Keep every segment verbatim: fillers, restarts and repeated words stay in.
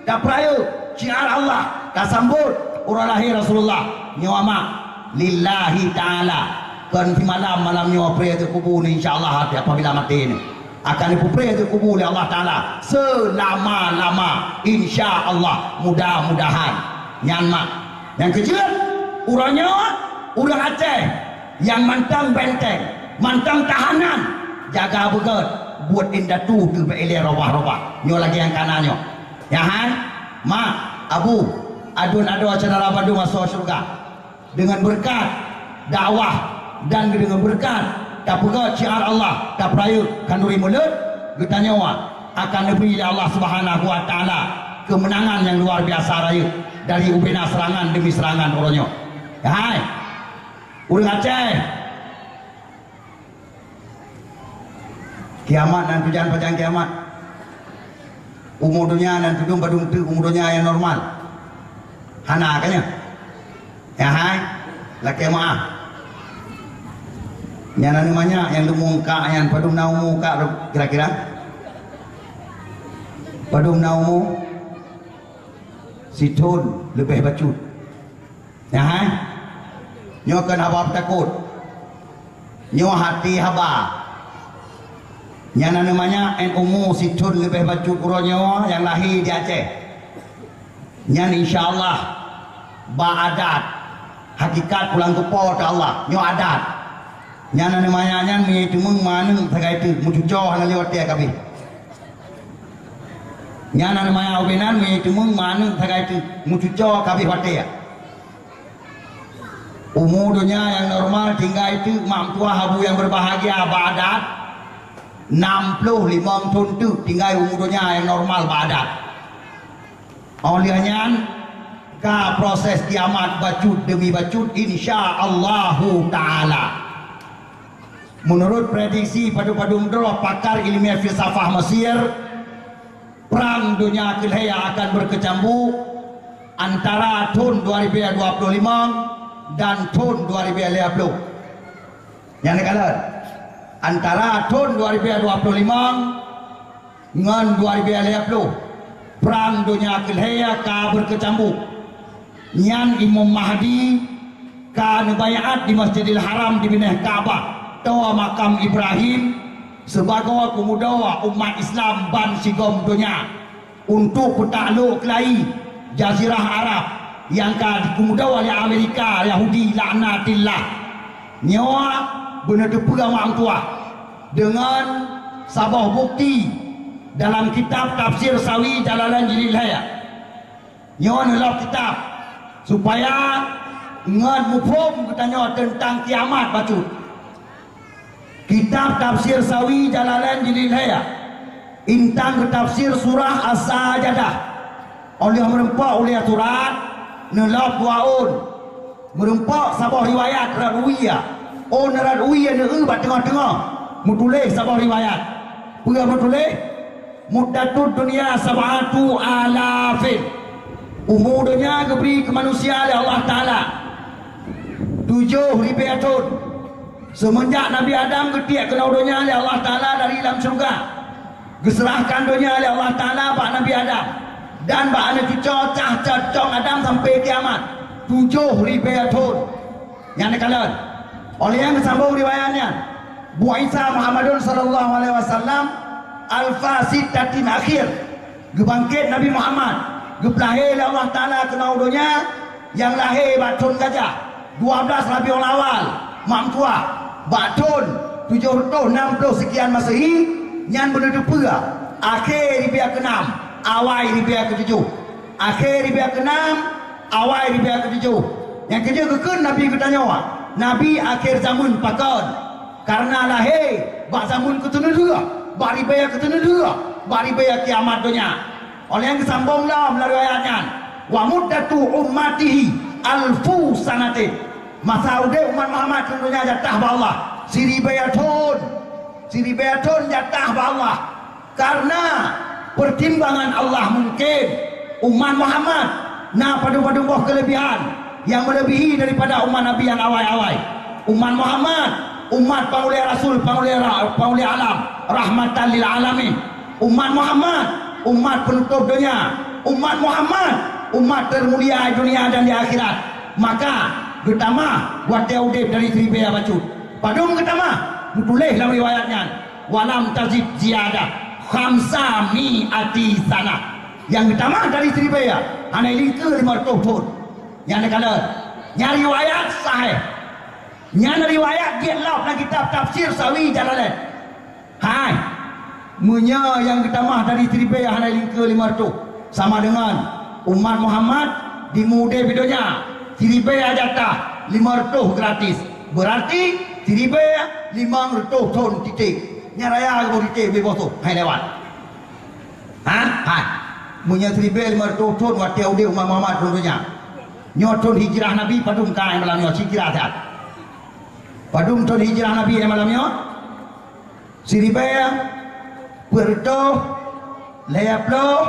Tapeurayeuk syiar Allah, tasambot uroe lahé Rasulullah. Nyoe mak lillahi ta'ala. Kon simalam, malam nyoe preh ateueh kubu ni, insya Allah, apabila maté ni akan ipeupreh ateueh kubu lé Allah Ta'ala seulama-lama, insya Allah, mudah-mudahan. Nyan mak. Nyang keujeuet, uroe nyoe ureuëng Aceh nyang mantong benteng, mantong tahanan, jaga beugét, buet indatu teuh bak ilée robah-robah. Nyoe lagée nyang kana nyoe. Nyan hai, mak, abu, aduen adoe syedara bandum asoe syeuruga. Deungon beureukat dakwah dan deungon beureukat tapeugét syiar Allah, tapeurayeuk khanduri mulod, geutanyoe akan neubri lé Allah Subhanahu wa Ta'ala keumeunangan nyang luar biasa rayeuk dari ubena seurangan demi seurangan uroe nyoe. Hai, ureuëng Aceh! Kiamat nan tujan pajan kiamat. Umu donya nan tudum padum teuk umu donya nyang normal. Hana ka nyan? Ya hai, lakée meuáh. Nyan na manyak nyang leumu kak nyan padum na umu kak kira-kira? Padum na umu? Sithon leubeh bacut. Nyan hai, nyoe kon haba peutakot. Nyoe hati haba. Nyan na manyak nyang umu sithon leubeh bacut uroe nyoe nyang lahé di Aceh. Nyan insya Allah bak adat hakikat pulang keu Po teu Allah. Nyoe adat. Nyan na manyak nyan meunyoe teumeung maneueng sagai teuk meucuco hana lé watée kabeh. Nyan na manyak ubena meunyoe teumeung maneueng sagai teuk meucuco kabeh watée. Umu donya nyang normal tinggai teuk mak meutuah abu nyang beubahgia bak adat, nam ploh limong thon teuk tinggai umu donya nyang normal bak adat. Óh lheueh nyan ka proses kiamat bacut demi bacut insya Allahu Ta'ala. Meunurot prediksi padum-padum droe pakar ileumèe filsafah Mesir, Prang Donya Keulhèe akan beukeucambu antara thon dua ribèe dua ploh limong dan thon dua ribèe lhèe ploh. Nyang neukalon, antara thon dua ribèe dua ploh limong ngon dua ribèe lhèe ploh, Prang Donya Keulhèe ka beukeucambu. Nyan Imam Mahdi ka neubaiat di Masjidil Haram di binéh Ka'bah, toa makam Ibrahim, sibagoe peumuda umat Islam ban sigom donya untuk peutaklok keulayi Jazirah Arab nyang ka dikeumuda lé Amerika Yahudi laknatillah. Nyoe beuneuteupeu mak meutuah deungon saboh bukti dalam kitab Tafsir Sawi Jalalain jilid lhèe. Nyoe neulob kitab supaya ngon muphom geutanyoe teuntang kiamat bacut. Kitab Tafsir Sawi Jalalain jilid lhèe, intang geutafsir surah As-Sajadah. Óh lheueh meurumpok ulèe surat neulob dua ôn. Meurumpok saboh riwayat rot wie. Ôn rot wie neueu bak teungoh-teungoh meutuléh saboh riwayat. Peue meutuléh? Muddatud dunya sab'atu alafin. Umu donya geubri keu manusia lé Allah Taala tujoh ribèe thon. Seumeunjak Nabi Adam geutiek keunoe donya lé Allah Taala dari lam syeuruga, geuseurahkan donya lé Allah Taala bak Nabi Adam dan bak aneuk cucoe cah cot cong Adam sampai kiamat, tujoh ribèe thon. Nyan neukalon. Óh lheueh nyan geusambông riwayat nyan, bu'itsa Muhammadun sallallahu alaihi wasallam alfa sittatin akhir. Geubangkét Nabi Muhammad, geupeulahé lé Allah Taala keunoe donya nyang lahé bak thon gajah, dua blaih Rabiul Awal, mak meutuah, bak thon tujoh reutôh nam ploh seukian Masehi, nyan beuneuteupeu akhé ribèe keunam, awai ribèe keutujoh. Akhé ribèe keunam, awai ribèe keutujoh. Nyang keujeuet geukheun Nabi geutanyoe, Nabi akhé zameun pakon? Kareuna lahé bak zameun keuteuneuh lheueh, bak ribèe keuteuneuh lheueh, bak ribèe kiamat donya. Óh lheueh nyan geusambông lom lam riwayat nyan, "Wa muddatu ummatihi alfu sanatin." Masa udép umat Muhammad keu donya jatah bak Allah siribèe thon. Siribèe thon jatah bak Allah. Kareuna peutimbangan Allah mungken, umat Muhammad na padum-padum boh keuleubihan nyang meuleubihi daripada umat Nabi nyang awai-awai. Umat Muhammad, umat pangulèe rasul, pangulèe ra-, pangulèe alam, rahmatan lil alamin. Umat Muhammad Umat peunutôp donya, umat Muhammad, umat teumulia di dunia dan di akhirat. Maka geutamah watée udeb dari siribée bacut. Padum geutamah? Meutuléh lam riwayat nyan, "Walam tazid ziyadah khamsa mi'ati sanah." Nyang geutamah dari siribée hana lingkeue limong reutôh thon. Nyan neukalon, nyan riwayat sahih. Nyan riwayat jeuet lom lam kitab Tafsir Sawi Jalalain. Hai, meunyoe nyang geutamah dari siribée hana lingkeue limong reutôh, sama deungon umat Muhammad di mudeb donya siribée jatah limong reutôh gratis. Beurarti siribée limong reutôh thon titek. Nyan raya geuboh titek ubé boh thon hai lewat. Ha? Hai. Meunyoe siribée limong reutôh thon watée udeb umat Muhammad thon donya. Nyoe thon hijrah Nabi padum ka malam nyoe, hijrah that. Padum thon hijrah Nabi malam nyoe? Siribée peuet reutôh lhée ploh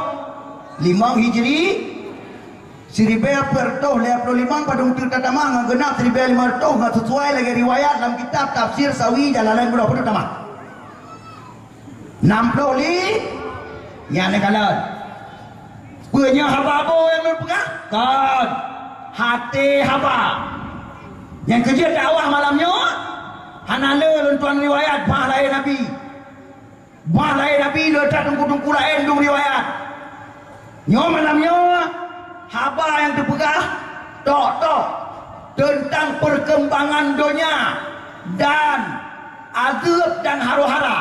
limong Hijri, siribée peuet reutôh lhée ploh limong padum teuk tatamah ngon geunap siribée limong reutôh ngon sisuai lagée riwayat lam kitab Tafsir Sawi Jalalain bunoe padum tamah? Nam ploh li, nyan neukalon. Peue nyoe haba boh nyang lôn peugah? Kon. Até haba. Nyang keujeuet dakwah malam nyoe, hana le lôn tuan riwayat bah lahé Nabi. Bah lahé Nabi le that teungku-teungku laén dum riwayat. Nyoe malam nyoe, haba nyang teupeugah tok-tok teuntang peurkeumbangan donya dan azeub dan haro-hara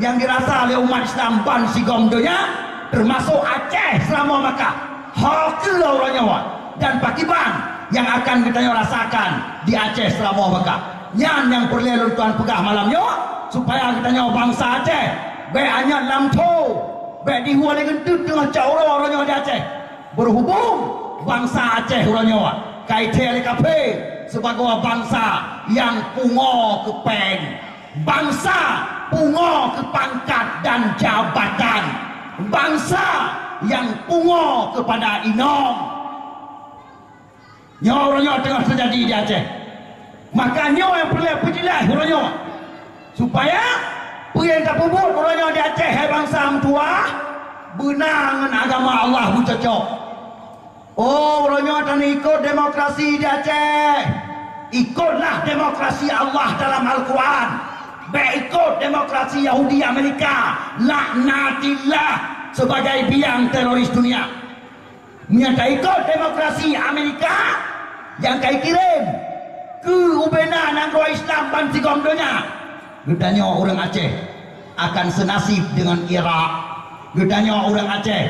nyang dirasa lé umat Islam ban sigom donya, teumasok Aceh Seuramoe Mekah. Ho keuh uroe nyoe dan pakriban nyang akan geutanyoe rasakan di Aceh Seuramoe Mekah. Nyan nyang peureulée lôn tuan peugah malam nyoe, supaya geutanyoe bansa Aceh bék anyot lam tho, bék dihue lé geunteut teungoh cot uroe uroe nyoe di Aceh. Beuhubong bansa Aceh uroe nyoe ka jithée lé kafé sibagoe bansa nyang pungo keu péng, bansa pungo keu pangkat dan jabatan, bansa nyang pungo keupada inong. Nyoe uroe nyoe teungoh teujadi di Aceh. Maka nyoe nyang peureulée peujeulaih uroe nyoe, supaya peue nyang tapeubuet uroe nyoe di Aceh, hai bansa meutuwah, beuna ngon agama Allah meucocok. Oh, uroe nyoe tanyoe ikot demokrasi di Aceh. Ikotlah demokrasi Allah dalam Al-Quran. Bék ikot demokrasi Yahudi Amerika, laknatillah, sebagai biang teroris dunia. Meunyoe taikot demokrasi Amerika nyang ka ikirém keu ubena nanggroe Islam ban sigom donya, geutanyoe ureuëng Aceh akan seunasib deungon Irak. Geutanyoe ureuëng Aceh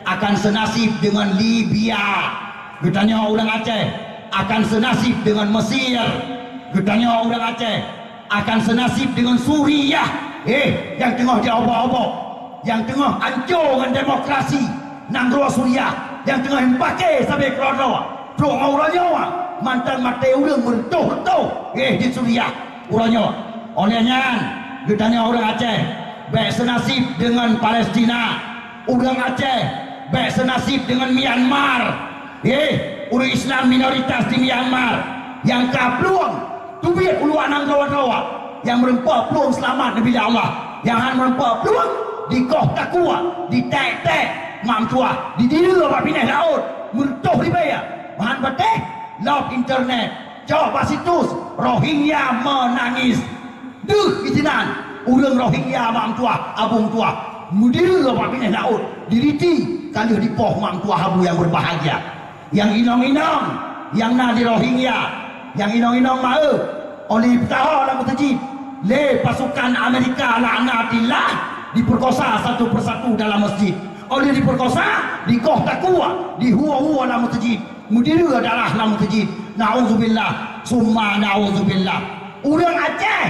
akan seunasib deungon Libya. Geutanyoe ureuëng Aceh akan seunasib deungon Mesir. Geutanyoe ureuëng Aceh akan seunasib deungon Suriah, eh, nyang teungoh diobok-obok, nyang teungoh anco ngon demokrasi nanggroe Suriah, nyang teungoh meupaké sabe keudroe-droe. Trok ngon uroe nyoe, mantong maté ureuëng meureutôh-reutôh, eh, di Suriah uroe nyoe. Óh lheueh nyan, geutanyoe ureuëng Aceh bék seunasib deungon Palestina. Ureuëng Aceh bék seunasib deungon Myanmar. Eh, ureuëng Islam minoritas di Myanmar nyang ka plueng teubiet u luwa nanggroe-nanggroe, nyang meureumpok plueng seulamat neubila Allah, nyang hana meureumpok plueng dikoh takue, ditèk-tèk mak meutuwah, didileue bak binéh laôt, meureutôh ribèe, meuhan patéh lom internet, cok bak situs Rohingya menangis. Deuh disinan, ureuëng Rohingya mak meutuwah, abu meutuwah, meudileue bak binéh laôt, diriti ka lheueh dipoh mak meutuwah abu nyang beubahgia. Nyang inong-inong nyang na di Rohingya, nyang inong-inong meu'eu, óh lheueh jipeutaho lam meuseujid lé pasukan Amerika laknatillah, dipeurkosa satu persatu dalam meuseujid. Óh lheueh dipeurkosa, dikoh takue, dihue-hue lam meuseujid, meudileue darah lam meuseujid. Nauzubillah, summa nauzubillah. Ureuëng Aceh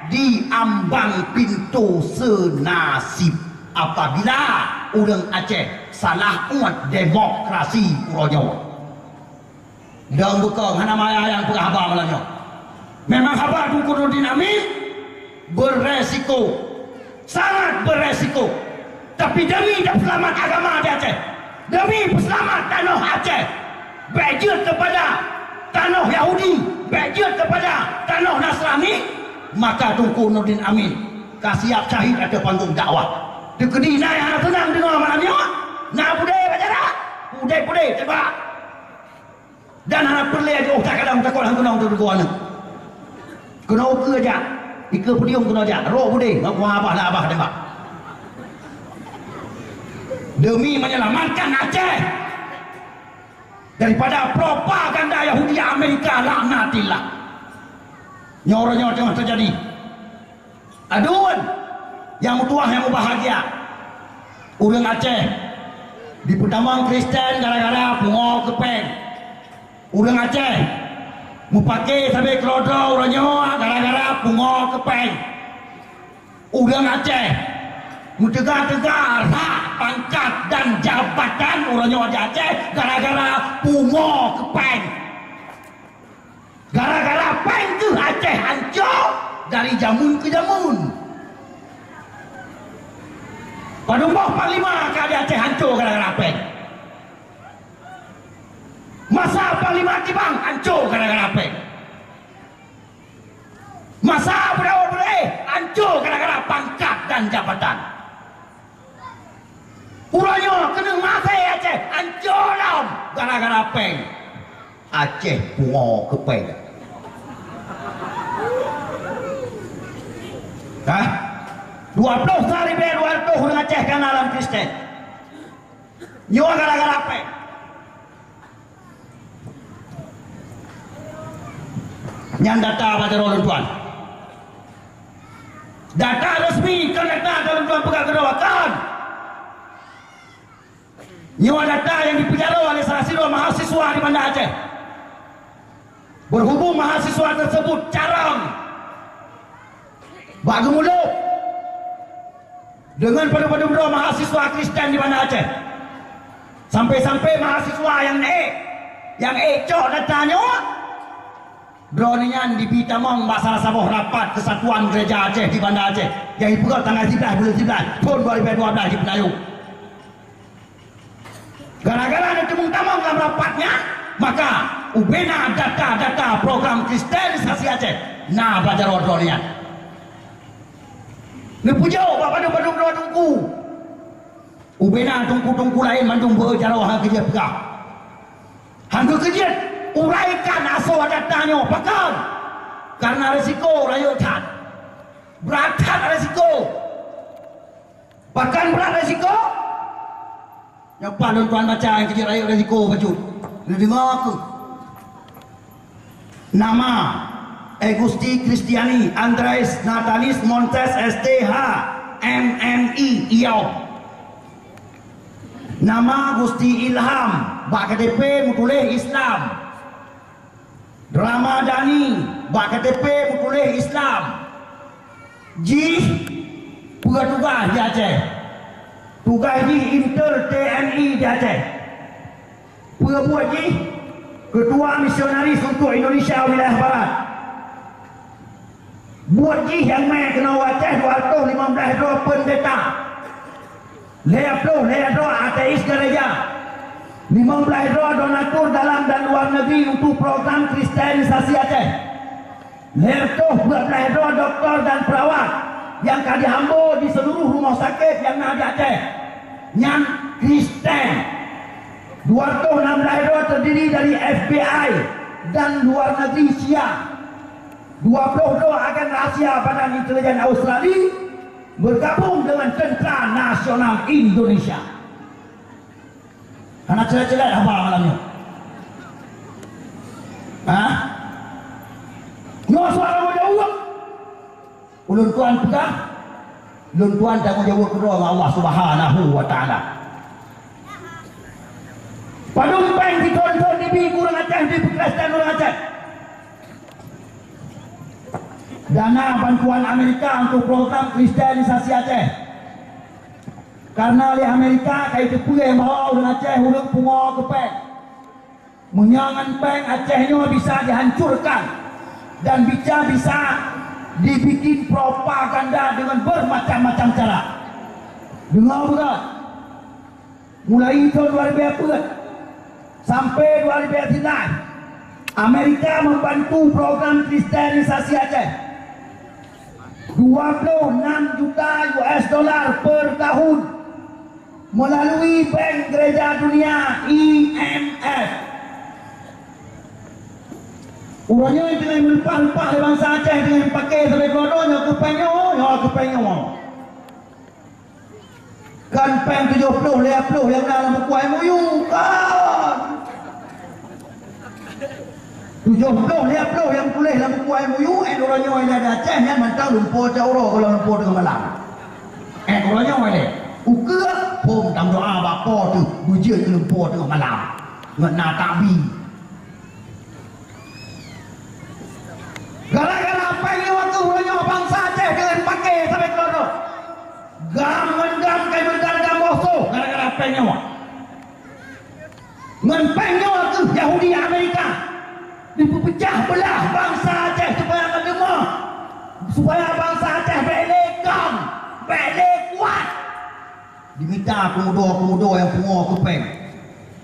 di ambang pintoe seunasib apabila ureuëng Aceh salah uet demokrasi uroe nyoe. Dong beukong hana maya nyang peugah haba malam nyoe. Memang haba Teungku Nurdin Amin beresiko, sangat beresiko. Tapi demi peuseulamat agama di Aceh, demi peuseulamat tanoh Aceh, bék jeuet keupada tanoh Yahudi, bék jeuet keupada tanoh Nasrani, maka Teungku Nurdin Amin ka siap syahid ateueh panggong dakwah. Teukeudi na nyang hana seunang deungoe malam nyoe, Na pudé bak jarak, pudé-pudé tembak. Dan hana peureulée jiôh that kadang takot han keunong teudeungoe aneuk. Keunoe ukeue jak, ikeue podium keunoe jak, rôk pudé ngon kuah abah, na abah tembak. Demi menyelamatkan Aceh daripada propaganda Yahudi Amerika laknatillah. Nyoe uroe nyoe teungoh teujadi. Aduen nyang meutuwah nyang mubahgia. Ureuëng Aceh jipeutamong Kristen gara-gara pungo keu péng. Ureuëng Aceh mupake sabe keudroe-droe uroe nyoe gara-gara pungo keu péng. Ureuëng Aceh meuteuga-teuga rhak pangkat dan jabatan uroe nyoe di Aceh gara-gara pungo keu péng. Gara-gara péng keuh Aceh hanco dari jameun keu jameun. Padum boh panglima ka di Aceh hanco gara-gara péng. Masa panglima Tibang hanco gara-gara péng. Masa Beudawôt Beureueh hanco gara-gara pangkat dan jabatan. Uroe nyoe keuneuk maté Aceh hanco lom gara-gara péng. Aceh pungo keu péng. Hah? Dua ploh sa ribée dua ratus ureuëng Aceh ka na lam Kristen. Nyoe gara-gara péng. Nyan data bak jaroe lôn tuan. Data resmi, kon data lôn tuan peugah keudroe, kon. Nyoe data nyang jipeujaroe lé salah sidroe mahasiswa di Banda Aceh. Berhubung mahasiswa tersebut carông bak geumulok deungon padum-padum droe mahasiswa Kristen di Banda Aceh. Sampai-sampai mahasiswa nyang ék, nyang ék cok data nyoe, droeneuh nyan jibi tamong bak salah saboh rapat keusatuan gereja Aceh di Banda Aceh nyang jipeugöt tanggai siblaih buleuen siblaih thon dua ribèe dua blaih di Peunayong. Gara-gara neuteumeung tamong lam rapat nyan, maka ubena data-data program kristenisasi Aceh na bak jaroe droeneuh nyan. Neupeujok bak padum-padum droe teungku. Ubena teungku-teungku laén mandum beu jaroe han keujeuet peugah. Han keujeuet uraikan asoe data nyoe, pakon? Karena resiko rayeuk that. Brat that resiko. Pakon brat resiko? Nyoe pat lôn tuan baca nyang keujeuet rayeuk resiko bacut. Neudeungoe kheueh. Nama: Egusti Kristiani, Andreas Natalis Montes, S T H, M M I, Iau. Nama: Gusti Ilham, bak K T P meutuléh Islam. Ramadhani, bak K T P meutuléh Islam. Jih peue tugaih di Aceh? Tugaih jih intel T N I di Aceh. Peue buet jih? Keutua misionaris untuk Indonesia wilayah barat. Buet jih nyang mè keunoe u Aceh dua ratus limong blaih droe peundeta, lhèe ploh lhèe droe ateis gereja, limong blaih droe donatur dalam dan luar negeri untuk program kristenisasi Aceh. Lhèe reutôh dua blaih droe doktor dan perawat nyang ka jihambo di seluruh rumoh sakét nyang na di Aceh nyan Kristen. Dua ratus enam blaih droe teurdiri dari F B I dan luar negeri Sia. Dua ploh droe agen rahasia Badan Intelijen Australia bergabung dengan Tentera Nasional Indonesia. Hana ceulat-ceulat haba malam nyoe. Hah? Nyoe suara tanggong jaweueb. Ulôn tuan peugah, lôn tuan tanggong jaweueb keudroe ngon Allah Subhanahu wa Taala. Padum péng sithon-thon jibi keu ureuëng Aceh, jipeukristen ureuëng Aceh. Dana bantuan Amerika untuk program kristenisasi Aceh. Karena lé Amerika ka jiteupeue bahwa ureuëng Aceh ureuëng pungo keu péng. Meunyoe ngon péng Aceh nyoe bisa dihancurkan dan bisa, bisa dibikin propaganda dengan bermacam-macam cara. Deungoe beugöt. Mulai thon dua ribèe peuet sampai dua ribèe sinan, Amerika membantu program kristenisasi Aceh. Dua puluh enam juta U S dollar per tahun. Melalui Bank Gereja Dunia, I M F. Uroe nyoe teungoh meuleupah-leupah lé bansa Aceh, teungoh paké sabe keudroe nyoe keu péng nyoe, nyoe keu péng nyoe. Kan péng tujoh ploh lhèe ploh nyang na lam buku M O U, kan. Tujoh ploh lhèe ploh nyang tuléh lam buku M O U, eh, uroe nyoe lé di Aceh nyan mantong lumpoe cot uroe goh lom lumpoe teungoh malam. Eh, uroe nyoe lé. Ukeue phôn tameudoa bak Po teuh beujeuet keu lumpoe teungoh malam. Ngon na takbi. Gara-gara péng nyoe keuh uroe nyoe bansa Aceh keuneuk paké sabe keudroe. GAM ngon GAM ka meudan GAM boh soh gara-gara péng nyoe. Ngon péng nyoe keuh Yahudi Amerika jipeupeucah beulah bansa Aceh supaya meuteumé, supaya bansa Aceh bék lé GAM, bék lé kuat. Jimita keumodo-keumodo nyang pungo keu péng.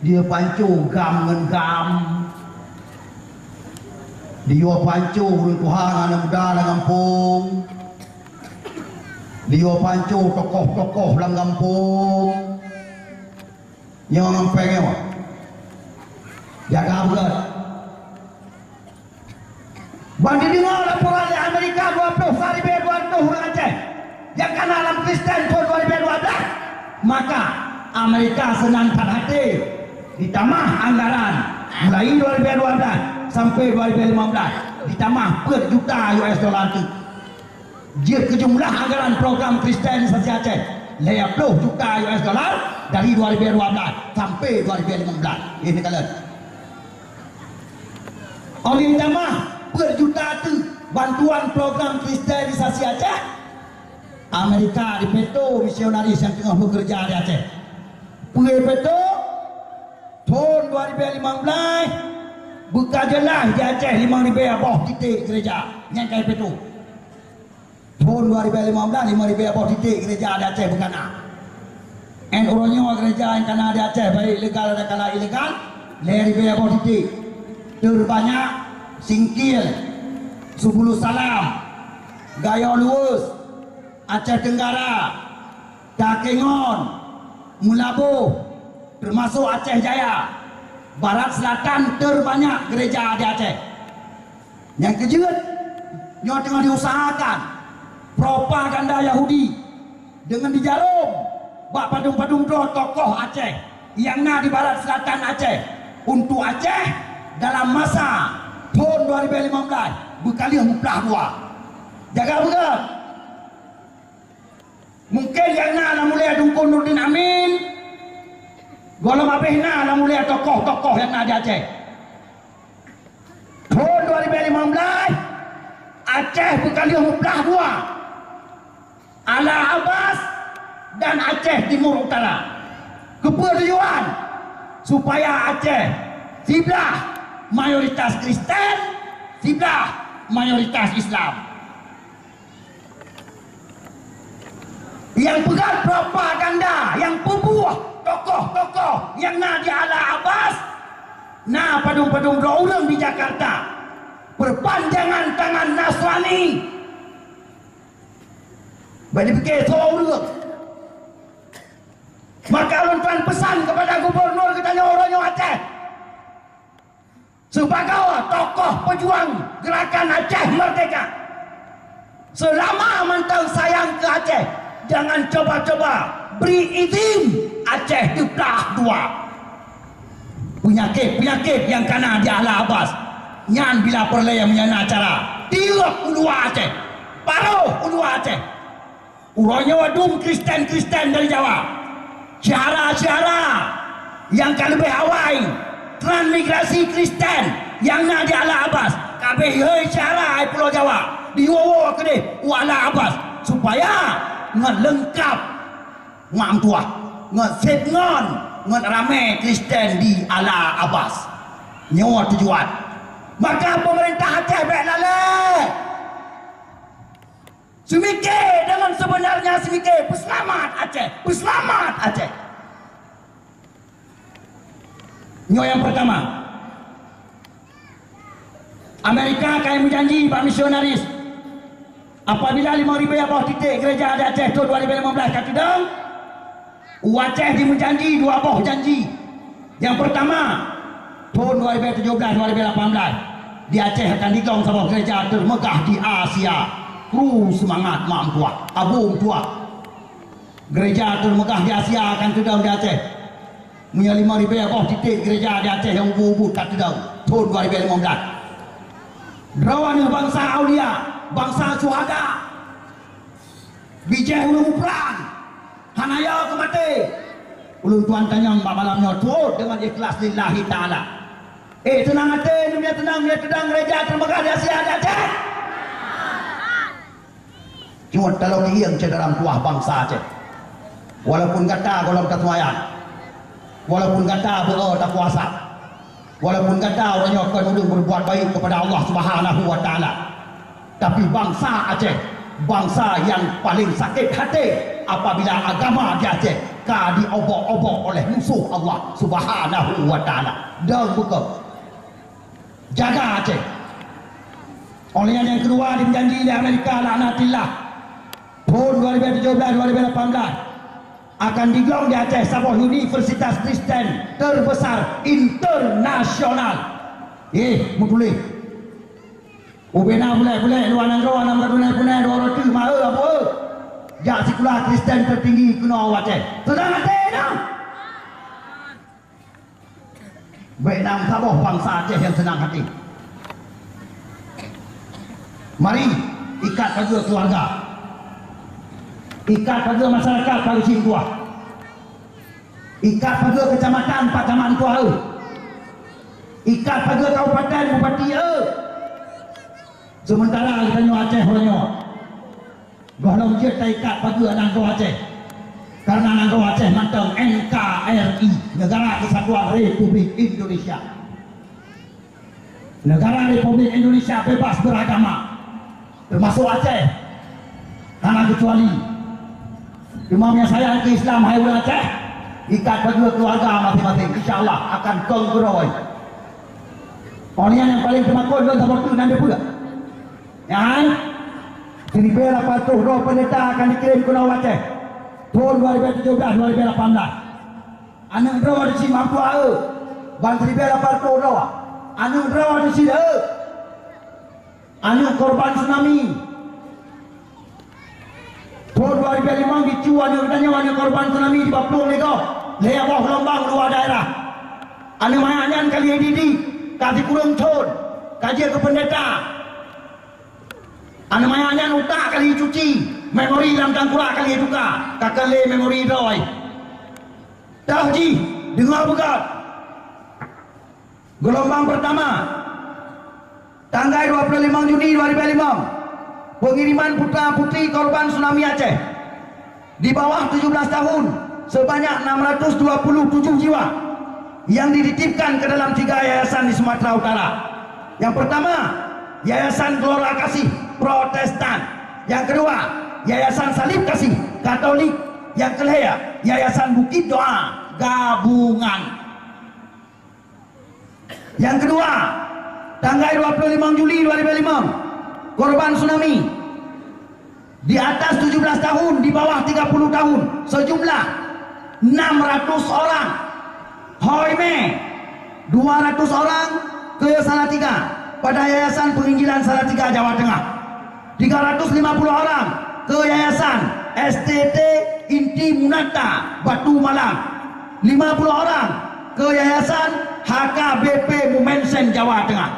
Jiyue panco GAM ngon GAM. Jiyue panco ureueng tuha ngon aneuk muda lam gampông. Jiyue panco tokoh-tokoh lam gampông. Nyoe ngon péng nyoe. Jaga beugét. Ban jideungoe laporan lé Amerika dua ploh sa ribèe dua reutôh ureueng Aceh nyang kana lam Kristen thôn dua ribèe dua blah, maka Amerika seunan that até jitamah anggaran mulai dua ribèe dua blah sampai dua ribèe lima blah, jitamah peuet juta U S dollar teuk. Jeuet keu jumlah anggaran program Kristenisasi Aceh lhèe ploh juta U S dollar dari dua ribèe dua blah sampai dua ribèe lima blah. Nyoe neukalon. Óh lheueh tamah peuet juta teuk bantuan program Kristenisasi Aceh, Amerika jipeutô misionaris nyang teungoh beukeureuja di Aceh. Peue jipeutô? Thôn dua ribèe limong blaih beuka jeulaih di Aceh limong ribèe boh titék gereja nyang ka jipeutô. Thôn dua ribèe limong blaih, limong ribèe boh titék gereja di Aceh beuka na. Nyan uroe nyoe gereja nyang kana di Aceh, baik legal atawa ilegal, lhèe ribèe boh titék. Terbanyak Singkil, Subulus Salam, Gayo Luweuh, Aceh Tenggara, Takengon, Meulaboh, termasuk Aceh Jaya. Barat Selatan terbanyak gereja di Aceh. Nyang keujeuet, nyoe teungoh diusahakan propaganda Yahudi deungon dijarom bak padum-padum droe tokoh Aceh nyang na di Barat Selatan Aceh untuk Aceh dalam masa thôn dua ribèe limong blaih beuka lheueh meuplah dua. Jaga beugét! Mungken nyang na lam ulèe Teungku Nurdin Amin, gohlom abéh na lam ulèe tokoh-tokoh nyang na di Aceh. Thôn dua ribèe limong blaih, Aceh beuka lheueh meuplah dua, Ala Abbas dan Aceh Timur Utara. Keupeue tujuan? Supaya Aceh siblah mayoritas Kristen, siblah mayoritas Islam. Nyang peugah propaganda, nyang peubuet tokoh-tokoh nyang na di Ala Abbas, na padum-padum droe ureueng di Jakarta. Perpanjangan tangan Nasrani. Bak dipike soe ureueng. Maka lôn tuan pesan kepada gubernur geutanyoe uroe nyoe Aceh. Sibagoe tokoh peujuang Gerakan Aceh Merdeka, seulama mantong sayang keu Aceh, jangan cuba-cuba bri idhin Aceh teuplah dua. Peunyakét-peunyakét nyang kana di Ala Abbas nyan bila peureulèe meunyoe na cara, tiôp u luwa Aceh, paroh u luwa Aceh. Uroe nyoe dum Kristen-Kristen dari Jawa, syedara-syedara nyang ka leubeh awai transmigrasi Kristen nyang na di Ala Abbas, ka abéh hôi syedara ai Pulo Jawa, diwoe-woe keudeh u Ala Abbas, supaya ngon leungkab mak meutuah, ngon sép ngon, ngon ramé Kristen di Ala Abbas. Nyoe tujuan. Maka peumeurintah Aceh bèk lalée. Seumike deungon seubeunarnya seumike peuseulamat Aceh, peuseulamat Aceh. Nyoe nyang peurtama. Amerika ka meujanji bak misionaris, apabila limong ribèe boh titék gereja di Aceh thôn dua ribèe limong blaih ka teudong, U Aceh jimeujanji dua boh janji. Nyang peurtama, thon dua ribèe tujoh blaih, dua ribèe lapan blaih, di Aceh akan digong saboh gereja teumeugah di Asia. Kru seumangat mak meutuah, abu meutuah. Gereja teumeugah di Asia akan teudong di Aceh. Meunyoe limong ribèe boh titek gereja di Aceh nyang ubu-ubu ka teudong thon dua ribèe limong blaih. Droeneuh bansa aulia, bansa syuhada. Bijéh ureueng muprang, hana yo keu maté. Ulôn tuan tanyong bak malam nyoe tuôt deungon ikhlas lillahi ta'ala. Eh, teunang até, neumia teunang, neumia teunang, gereja teumeugah di Asia di Aceh. Cuma taloe keuieng syedara meutuah bansa Aceh. Walaupun gata gohlom taseumayang, walaupun gata beu-o tapuasa, walaupun gata uroe nyoe kon ureueng berbuat baik kepada Allah Subhanahu wa Ta'ala, tapi bansa Aceh, bansa nyang paleng sakét até apabila agama di Aceh ka diobok-obok oleh musoh Allah Subhanahu wa Ta'ala. Dong beuko. Jaga Aceh. Oleh nyan nyang keudua, dijanji lé Amerika laknatillah, thon dua ribèe tujoh blaih, dua ribèe lapan blaih, akan digong di Aceh saboh universitas Kristen terbesar internasional. Eh, meutuléh. Ubena bulèe-bulèe luwa nanggroe, nam gadunai punai dua roti, ma eu, abu eu. Jak sikula Kristen tertinggi keunoe u Aceh. Seunang até nyoe. Bèk na saboh bansa Aceh nyang seunang até. Mari, ikat pageue keuluwarga. Ikat pageue masyarakat Pareusing tuah. Ikat pageue keucamatan Pacaman tuah eu. Ikat pageue kabupaten bupati eu. Seumeuntara geutanyoe Aceh uroe nyoe gohlom jeuet taikat pageue nanggroe Aceh, kareuna nanggroe Aceh mantong N K R I, Negara Kesatuan Republik Indonesia. Negara Republik Indonesia bebas beragama, termasuk Aceh, hana keucuali. Cuma meunyoe sayang keu Islam, hai ureueng Aceh, ikat pageue keuluwarga maséng-maséng, insya Allah akan kong geuroe. Awaknyan nyang paleng teumakot lôn saboh teuk nan dipeue. Nyan, siribèe lapan reutôh droe peundeta akan dikirém keunoe u Aceh, thon dua ribèe tujoh blaih, dua ribèe lapan blaih. Aneuk droe di si Mamtua eu, ban siribèe lapan reutôh droe. Aneuk droe di si eu, aneuk korban tsunami. Thon dua ribèe limong jicu aneuk geutanyoe, aneuk korban tsunami, jipaplueng lé gob lhèe boh geulumbang luwa daerah. Aneuk manyak nyan ka lheueh didik, ka sikureueng thon, ka jeuet keu peundeta. Aneuk manyak nyan utak ka lheueh cuci, memori lam tangkurak ka lheueh tuka, ka keu lé memori droe. Toh jih, deungoe beugöt. Geulumbang peurtama, tanggai dua ploh limong Juni dua ribèe limong, peungiriman putra-putri korban tsunami Aceh di bawah tujuh belas tahun sebanyak enam ratus dua puluh tujuh jiwa yang dititipkan ke dalam tiga yayasan di Sumatera Utara. Yang pertama, Yayasan Gelora Kasih, Protestan. Yang kedua, Yayasan Salib Kasih, Katolik. Yang ketiga, Yayasan Bukit Doa, Gabungan. Yang kedua, tanggai dua puluh limong Juli dua ribèe limong, korban tsunami di atas tujuh belas tahun, di bawah tiga puluh tahun, sejumlah enam ratus orang. Hôi mè, dua ratus orang ke Salatiga, pada Yayasan Penginjilan Salatiga Jawa Tengah. Tiga ratus lima puluh orang ke Yayasan S T T Inti Munata Batu Malang. Lima puluh orang ke Yayasan H K B P Mumensen Jawa Tengah.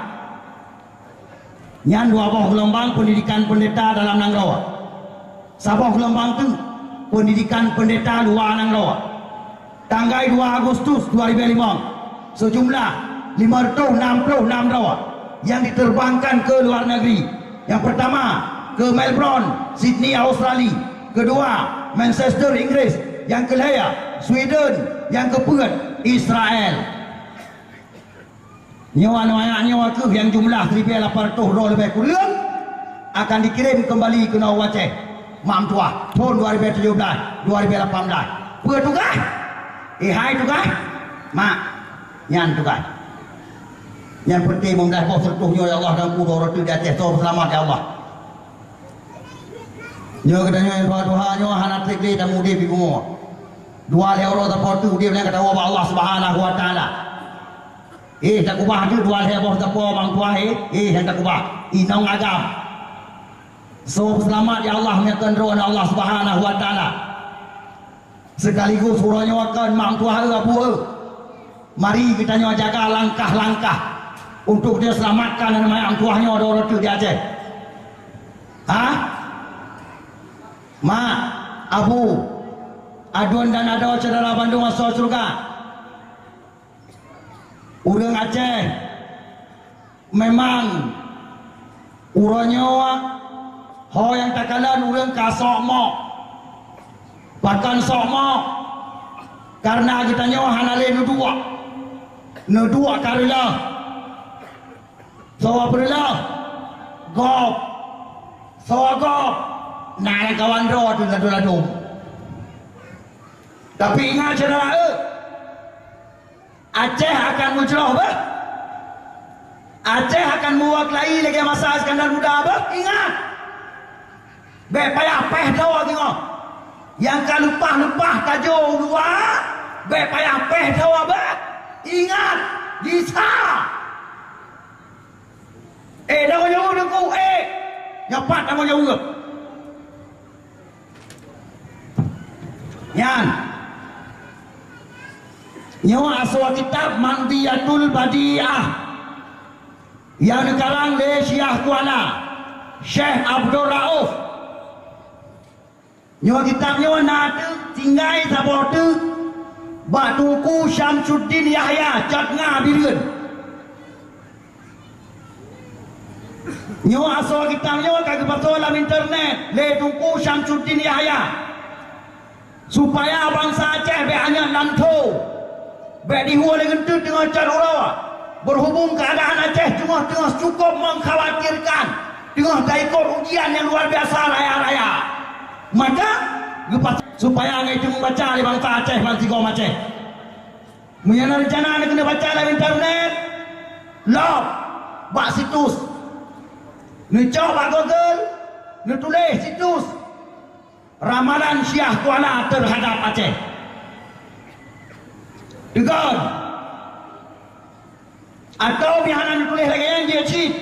Nyan dua boh geulumbang pendidikan pendeta dalam nanggroe. Saboh geulumbang teuk pendidikan pendeta luwa nanggroe. Tanggai dua Agustus dua ribèe limong, sejumlah lima reutôh enam ploh enam droe yang diterbangkan ke luar negeri. Yang pertama ke Melbourne, Sydney, Australia. Kedua, Manchester, Inggris. Yang ketiga, Sweden. Yang keempat, Israel. Nyoe aneuk manyak nyoe kheueh nyang jumlah siribèe lapan reutôh droe leubeh kureueng akan dikirém keumbali keunoe u Aceh, mak meutuah, thon dua ribèe tujoh blaih, dua ribèe lapan blaih. Peue tugaih? Eh, hai tugaih? Mak, nyan tugaih. Nyang peunteng meundaih boh seureutôh nyoe, ya Allah, dan kubu roti di Aceh, soe peuseulamat, ya Allah. Nyoe geutanyoe nyang tuha-tuha nyoe hana trép lé tamude di bumoe. Dua lhèe uroe sapo teuk udép nyang ka tawoe bak Allah Subhanahu wa Taala. Eh, takubah teuk dua lhèe boh sapo meutuah, eh, eh, nyang takubah. Inong agam. Soe peuseulamat ya Allah meunyoe kon droe Allah Subhanahu wa Taala. Sekaligus uroe nyoe kon meutuah, eh, abu, eh. Mari geutanyoe jaga langkah-langkah untuk geutanyoe seulamatkan aneuk meutuah nyoe droe-droe teuk di Aceh. Ha? Mak, abu, aduen dan adoe syedara bandum asoe syeuruga. Ureueng Aceh memang uroe nyoe ho nyang takalon ureueng ka sok mok. Pakon sok mok? Kareuna geutanyoe hana lé neuduek. Neuduek ka reuloh. Soe peureulôh? Gob. Soe gob? Na lam kawan droe teuh ladôm-ladôm. Tapi ingat syedara, eh, Aceh akan meujroh beuh. Aceh akan meuwoe keulayi lagèe masa Iskandar Muda beuh. Ingat! Bèk payah pèh droe gingoh. Nyang ka leupah-leupah tajô u luwa, bèk payah pèh droe beuh. Ingat! Gisa! Eh, tanggông jaweueb Teungku, eh! Nyoe pat tanggông jaweueb. Nyan. Nyoe asoe kitab Manziyatul Badiah nyang neukarang lé Syiah Kuala, Syekh Abdul Rauf. Nyoe kitab nyoe na teuk tinggai saboh teuk bak Teungku Syamsuddin Yahya, Cot Nga Bireuen. Nyoe asoe kitab nyoe ka geupasoe lam internet lé Teungku Syamsuddin Yahya, supaya bansa Aceh bèk anyot lam tho. Bèk dihue lé geunteut teungoh cot uroe. Berhubung keadaan Aceh teungoh-teungoh cukup mengkhawatirkan, teungoh taikot ujian nyang luar biasa raya-raya. Maka, geupas-, supaya ngai teumeubaca lé bansa Aceh bansigom Aceh. Meunyoe na reuncana neukeuna baca lam internet, lom bak situs. Neucok bak Google, neutuléh situs. Ramalan Syiah Kuala terhadap Aceh. Teugon. Atawa meuhana neutuléh lagèe nyan jeuet cit.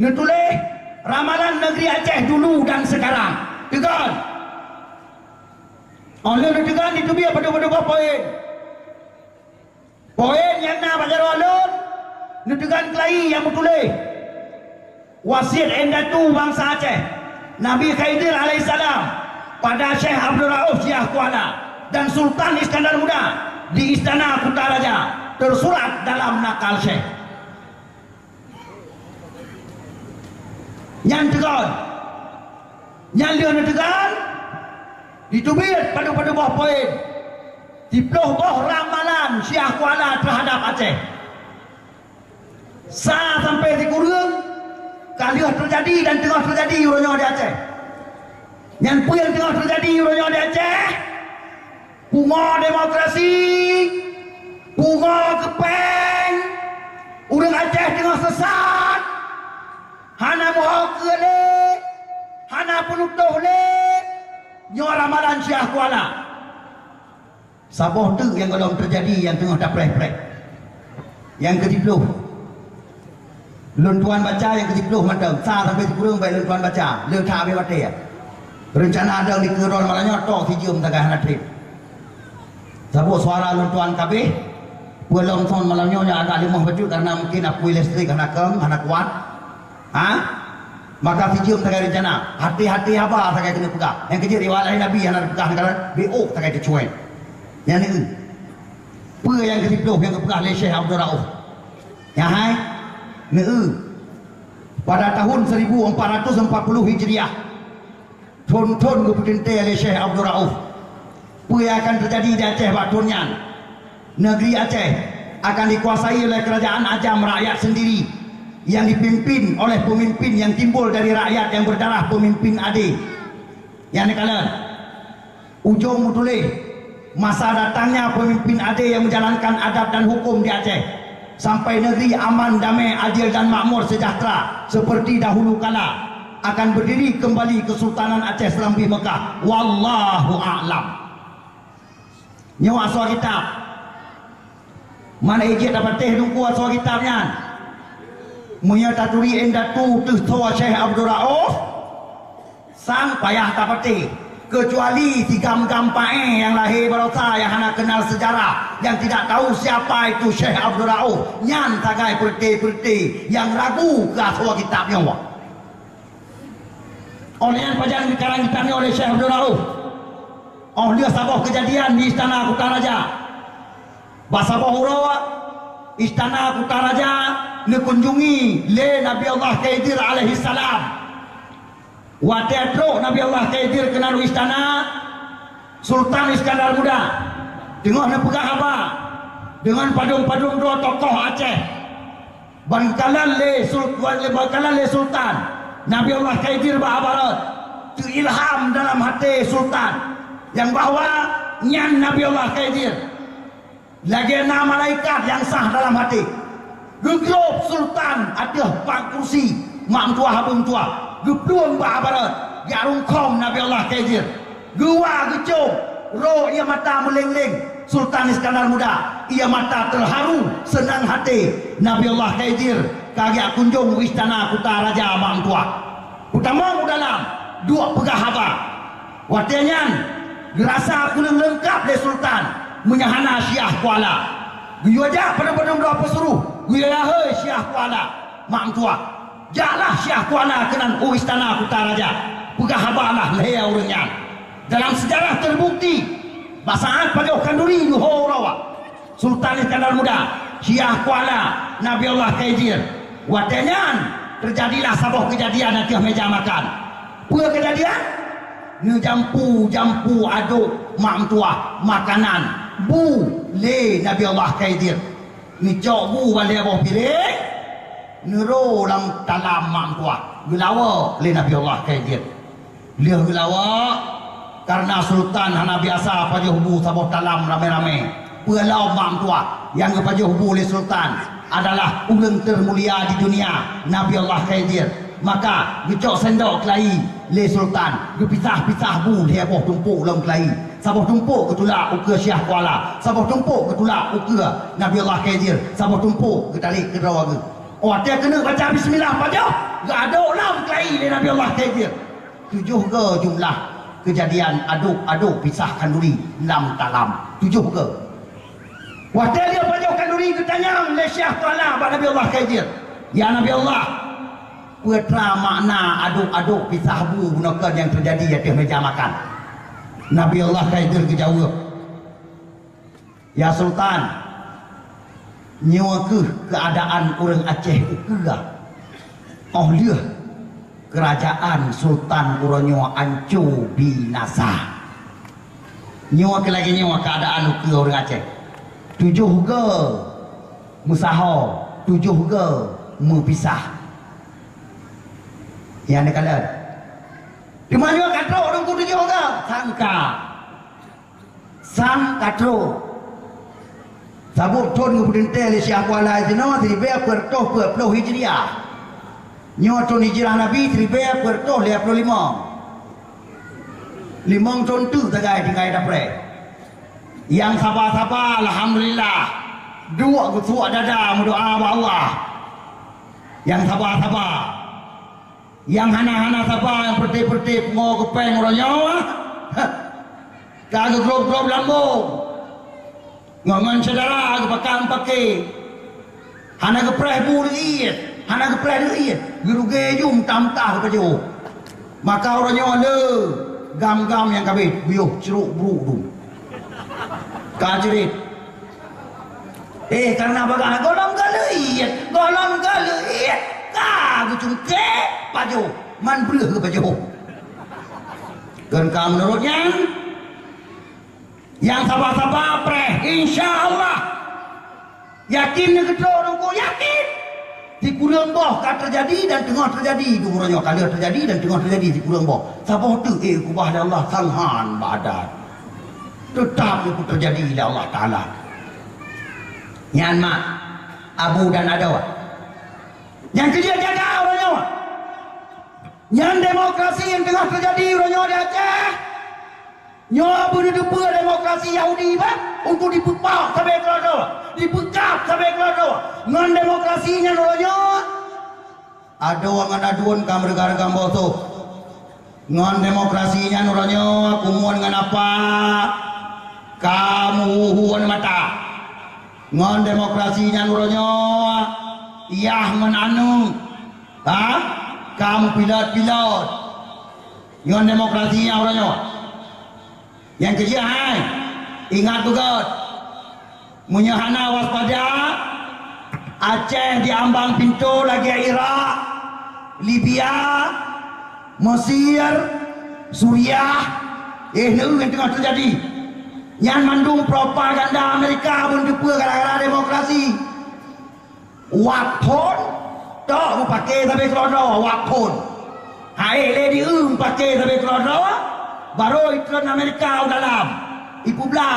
Neutuléh ramalan negeri Aceh dulu dan sekarang. Teugon. Óh lheueh neuteugon diteubiet padub-padub boh poin. Poin nyang na bak jaroe lôn, neuteugon keulayi nyang meutuléh, wasiet indatu bansa Aceh, Nabi Khidir alaihissalam, pada Syekh Abdul Rauf Syiah Kuala dan Sultan Iskandar Muda di Istana Kutaraja, tersurat dalam nakal Syekh. Nyan teugon. Nyan lheueh neuteugon, diteubiet padub-padub boh poin. Siplôh boh ramalan Syiah Kuala terhadap Aceh. Sa sampai sikureueng ka lheueh teujadi dan teungoh teujadi uroe nyoe di Aceh. Nyan peue nyang teungoh teujadi uroe nyoe di Aceh? Pungo demokrasi, pungo keupeng, ureueng Aceh teungoh seusat, hana meuhokeu lé, hana peunutôh lé, nyoe ramalan Syiah Kuala. Saboh teuk nyang gohlom teujadi nyang teungoh tapreh-preh. Nyang keusiplôh. Lôn tuan baca nyang keusiplôh mantong, sa sampai sikureueng bèk lôn tuan baca, le that abéh watèe. Reuncana dong dikeue droe malam nyoe tok sijeuem sagai hana trép. Saboh suara lôn tuan ka abéh, peue lom son malam nyoe nyang agak leumoh bacut karena mungkin apui listrik hana kong, hana kuat. Ha? Maka sijeuem sagai reuncana, hati-hati haba sagai keuneuk peugah. Nyang keujeuet riwayat lahé Nabi hana teupeugah, neukalon beuôk sagai teucuai. Nyan neu. Peue nyang keusiplôh nyang geupeugah lé Syekh Abdul Rauf? Nyan hai, neu, pada tahun seribu empat ratus empat puluh Hijriah, thon-thon geupeuteuntèe lé Syekh Abdul Rauf, peue nyang akan teujadi di Aceh bak thon nyan? Negeri Aceh akan dikuasai oleh kerajaan ajam rakyat sendiri yang dipimpin oleh pemimpin yang timbul dari rakyat yang berdarah pemimpin Ade. Nyang neukalon. Ujong meutuléh, masa datangnya pemimpin Ade yang menjalankan adat dan hukum di Aceh, sampai negeri aman, damai, adil dan makmur sejahtera seperti dahulu kala, akan berdiri kembali Kesultanan Aceh Serambi Mekah. Wallahu a'lam. Nyoe asoe kitab. Man ék jeuet tapatéh Teungku asoe kitab nyan? Meunyoe taturi indatu teuh soe Syekh Abdul Rauf, sang payah tapatéh. Keucuali si gam-gam paéh nyang lahé barosa nyang hana keunal seujarah, nyang tidak tahu siapa itu Syekh Abdul Rauf, nyan sagai peureté-peureté nyang ragu keu asoe kitab nyoe. Óh lheueh nyan pajan geukarang kitab nyoe lé Syekh Abdul Rauf. Óh lheueh saboh keujadian di Istana Kuta Raja. Bak saboh uroe, Istana Kuta Raja neukunjungi lé Nabi Allah Khidir alaihissalam. Watée trok Nabi Allah Khidir keunan u istana, Sultan Iskandar Muda teungoh neupeugah haba deungon padum-padum droe tokoh Aceh. Ban kalon lé sul-, ban kalon lé Sultan, Nabi Allah Khidir bak haba rot, teuilham dalam até Sultan nyang bahwa nyan Nabi Allah Khidir. Lagée na malaikat nyang sah dalam até. Geuglôb Sultan ateueh pang kursi mak meutuah abu meutuah, geuplueng bak haba rot, geurungkhom Nabi Allah Khidir. Geuwa geucom, roh ia mata meuleng-leng. Sultan Iskandar Muda, ia mata teuharu, seunang até. Nabi Allah Khidir ka geujak kunjong u istana Kuta Raja mak meutuah. Peutamong u dalam, duek peugah haba. Watée nyan, geurasa kureueng leungkab lé Sultan meunyoe hana Syiah Kuala. Geuyue jak padum-padum droe peusuruh, geuyue lahé Syiah Kuala mak meutuah. Jaklah Syiah Kuala keunan u istana Kuta Raja, peugah haba lah lhée ureuëng nyan. Dalam seujarah teubukti, bak saát pajoh khanduri leuho uroe, Sultan Iskandar Muda, Syiah Kuala, Nabi Allah Khidir. Watée nyan, teujadilah saboh keujadian ateueh méja makan. Peue keujadian? Neujampu-jampu adôk mak meutuah makanan bu lé Nabi Allah Khidir. Neucok bu bak lhée boh piréng, neuro lam talam mak meutuah, geulawok lé Nabi Allah Khidir. Lheueh geulawok, kareuna Sultan hana biasa pajoh bu saboh talam ramé-ramé. Peue lom mak meutuah nyang geupajoh bu lé Sultan adalah ureuëng teumulia di dunia, Nabi Allah Khidir. Maka geucok sendok keulayi lé Sultan, geupisah-pisah bu lhée boh tumpôk lom keulayi. Saboh tumpôk geutulak ukeue Syiah Kuala, saboh tumpôk geutulak ukeue Nabi Allah Khidir, saboh tumpôk geutalek keudroe geuh. Watée keuneuk baca bismillah pajoh, geuadôk lom keulayi lé Nabi Allah Khidir. Tujoh goe jumlah keujadian adôk-adôk pisah khanduri lam talam. Tujoh goe. Watée lheueh pajoh khanduri geutanyong lé Syiah Kuala bak Nabi Allah Khidir, "Ya Nabi Allah, peue teuma makna adôk-adôk pisah bu bunoe kon nyang teujadi ateueh méja makan?" Nabi Allah Khidir geujaweueb, "Ya Sultan, nyoe kheueh keuadaan ureuëng Aceh ukeue óh lheueh keurajeuen Sultan uroe nyoe anco binasa. Nyoe kheueh lagée nyoe keuadaan ukeue ureuëng Aceh. Tujoh goe meusaho, tujoh goe meupisah." Nyan neukalon. Teuma nyoe ka trok Teungku tujoh goe, sangka. Sang ka trok. Sabab thon geupeuteuntée lé Syiah Kuala jinoe siribée peuet reutôh peuet ploh Hijriah. Nyoe thon Hijriah Nabi siribée peuet reutôh lhée ploh limong. Limong thon teuk sagai tinggai daprée. Nyang saba-saba, alhamdulillah, duek geusuek dada meudoá bak Allah. Nyang saba-saba. Nyang hana-hana saba, nyang peureute-peureute pungo geupéng uroe nyoe, ka geugrob-grob lambông. Ngon, ngon syedara geupakang paké. Hana geupreh bu deuiet, hana geupreh deuiet, geurugée jum tam-tah geupajoh. Maka uroe nyoe le gam-gam nyang ka abéh, buyôh crok brok dum. Ka ceurit. Eh, kareuna bagaih gohlom ka leuiet, gohlom ka leuiet, ka geucungké pajoh, man breuh geupajoh. Kon ka meunurot nyan, nyang saba-saba preh, insya Allah. Yakin neugeutôk Teungku, yakin. Sikureueng boh ka teujadi dan teungoh teujadi, dua uroe nyoe ka lheueh teujadi dan teungoh teujadi sikureueng boh. Saboh teuk, eh, keubah lé Allah, sang han bak adat. Teutap nyang teujadi lé Allah Taala. Nyan mak, abu dan adoe. Nyang keujeuet jaga uroe nyoe. Nyan demokrasi nyang teungoh teujadi uroe nyoe di Aceh. Nyoe beuneuteupeu demokrasi Yahudi, bah. Untuk dipeupok sabe keudroe-droe, dipeugab sabe keudroe-droe. Ngon demokrasi nyan uroe nyoe, adoe ngon aduen ka meureuga-reuga boh soh. Ngon demokrasi nyan uroe nyoe, kumuen ngon apa ka meuhu-hu mata. Ngon demokrasi nyan uroe nyoe, yah ngon aneuk, ha, ka meupilot-pilot. Ngon demokrasi nyan uroe nyoe. Nyang keujeuet hai, ingat beugét. Meunyoe hana waspada, Aceh di ambang pintoe lagée Irak, Libya, Mesir, Suriah, eh, neu nyang teungoh teujadi. Nyan mandum propaganda Amerika beuneupeue gara-gara demokrasi. Wak phon, tok meupaké sabe keudroe-droe wak phon. Hai lé di eu meupaké sabe keudroe-droe, barô itreun Amerika u dalam. Ipeubla.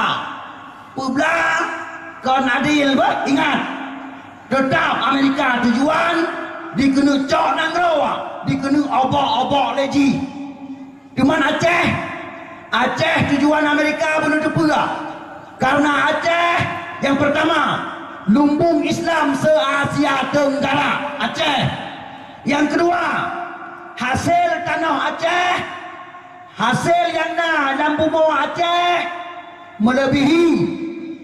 Peubla kon adil beuh, ingat. Teutap Amerika tujuan dikeuneuk cok nanggroe, dikeuneuk obok-obok lé jih. Teuma Aceh, Aceh tujuan Amerika beuneuteupeu. Karena Aceh, nyang peurtama, lumbung Islam se-Asia Tenggara, Aceh. Nyang keudua, hasé tanoh Aceh, hasé nyang na lam bumoe Aceh meuleubihi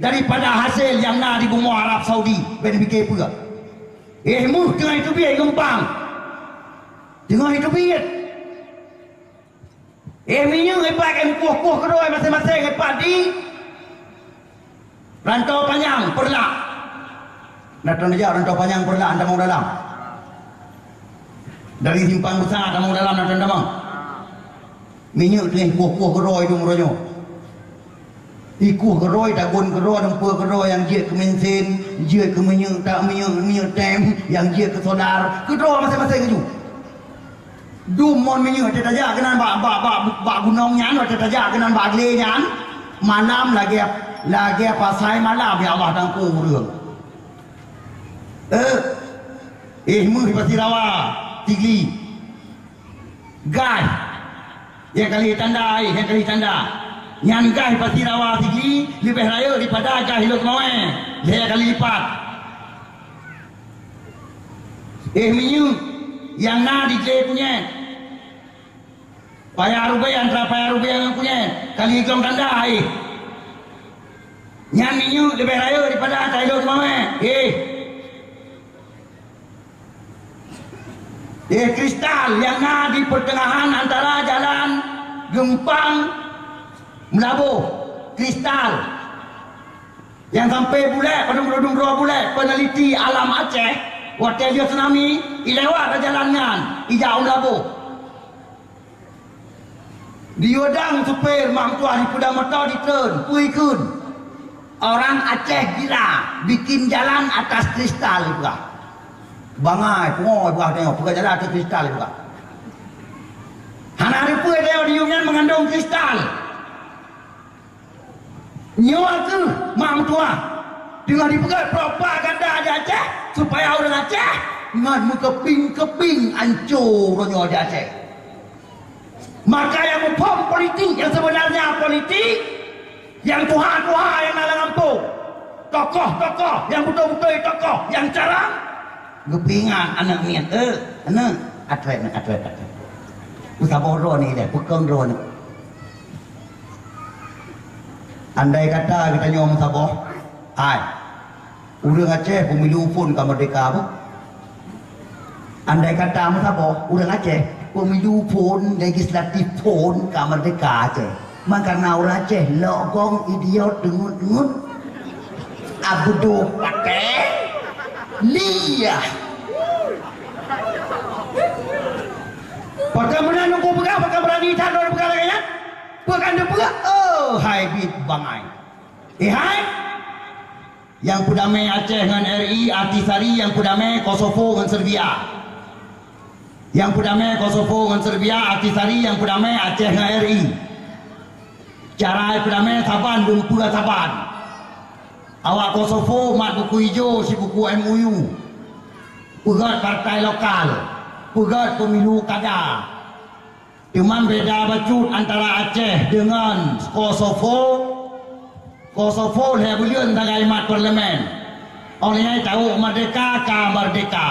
daripada hasé nyang na di bumoe Arab Saudi. Bèk neupiké peue. Eh, meuh teungoh iteubiet geumpang. Teungoh iteubiet. Eh, minyeuk ipat, eh, kueh-kueh keudroe maséng-maséng ipat di Rantau Panyang, Peureulak. Na teuneujak Rantau Panyang, Peureulak, tamong dalam. Dari Simpang Besar tamong dalam, na tamong. Minyeuk teungoh kueh-kueh keudroe idong uroe nyoe. Ikueh keudroe, dagon keudroe, dumpeue keudroe, nyang jeuet keu bensin, jeuet keu minyeuk, tak minyeuk, minyeuk tem, nyang jeuet keu solar, keudroe maséng-maséng keujeuet. Dum mon minyeuk watèe tajak keunan bak, bak, bak, bak gunong nyan, watèe tajak keunan bak glé nyan, malam lagèe, lagèe pasai malam, ya Allah, Teungku ureueng. Eh, eh, meuh di Pasi Rawa, Sigli. Gaih. Nyang kali tanda, eh, nyang kali tanda. Nyan gaih Pasi Rawa, Sigli, leubeh rayeuk daripada gaih Lhokseumawe, lhèe kali lipat. Eh, minyeuk nyang na di glé kunyét. Paya Rubèe, antara Paya Rubèe ngon kunyét, kali glong tanda, eh. Nyan minyeuk leubeh rayeuk daripada gaih Lhokseumawe, eh. Eh, kristal nyang na di peuteungahan antara jalan Geumpang Meulaboh, kristal. Nyang sampoe bulèe, padum-padum droe bulèe, peuneliti alam Aceh, watèe jeuet tsunami, ilewat jalan nyan, ijak u Meulaboh. Diyue dang supir mak meutuah dipeudong moto ditreun, peue ikheun. Orang Aceh gila, bikin jalan atas kristal, ipeugah. Bangai, pungo, ipeugah, tanyoe, peugah jalan atas kristal, ipeugah. Hana teupeue tanyoe di nyan meungandong kristal. Nyoe kheueh mak meutuah teungoh jipeugét propaganda di Aceh, supaya ureueng Aceh ngon meukeuping-keuping anco uroe nyoe di Aceh. Maka nyang muphom politik nyang sebenarnya politik, nyang tuha-tuha nyang na lam gampông, tokoh-tokoh nyang beutôi-beutôi tokoh nyang carông, geupeuingat aneuk miet, "Eh, aneuk, ateueh, aneuk, ateueh, ateueh. Peusaboh droeneuh ilèe, peukong droeneuh." Andai kata geutanyoe meusaboh, hai, ureueng Aceh pemilu phon ka merdeka beuh. Andai kata meusaboh, ureueng Aceh pemilu phon, legislatif phon ka merdeka Aceh. Man karena ureueng Aceh logong, idiot, deungut-deungut, abdo pakai liah. Pakon meunan Teungku peugah, pakon beurani that droe peugah lagèe nyan? Pakon teupeugah, oh, hai bit bangai. Eh, hai! Nyang peudamé Aceh ngon R I, Ahtisaari, nyang peudamé Kosovo ngon Serbia. Nyang peudamé Kosovo ngon Serbia, Ahtisaari, nyang peudamé Aceh ngon R I. Cara peudamé saban dumpeue saban. Awak Kosovo mat buku ijo sibuku M O U. Peugét partai lokal, peugét pemilu kada. Teuma beda bacut antara Aceh deungon Kosovo. Kosovo lhèe buleuen sagai mat parlemen. Óh lheueh nyan tawök merdeka ka merdeka.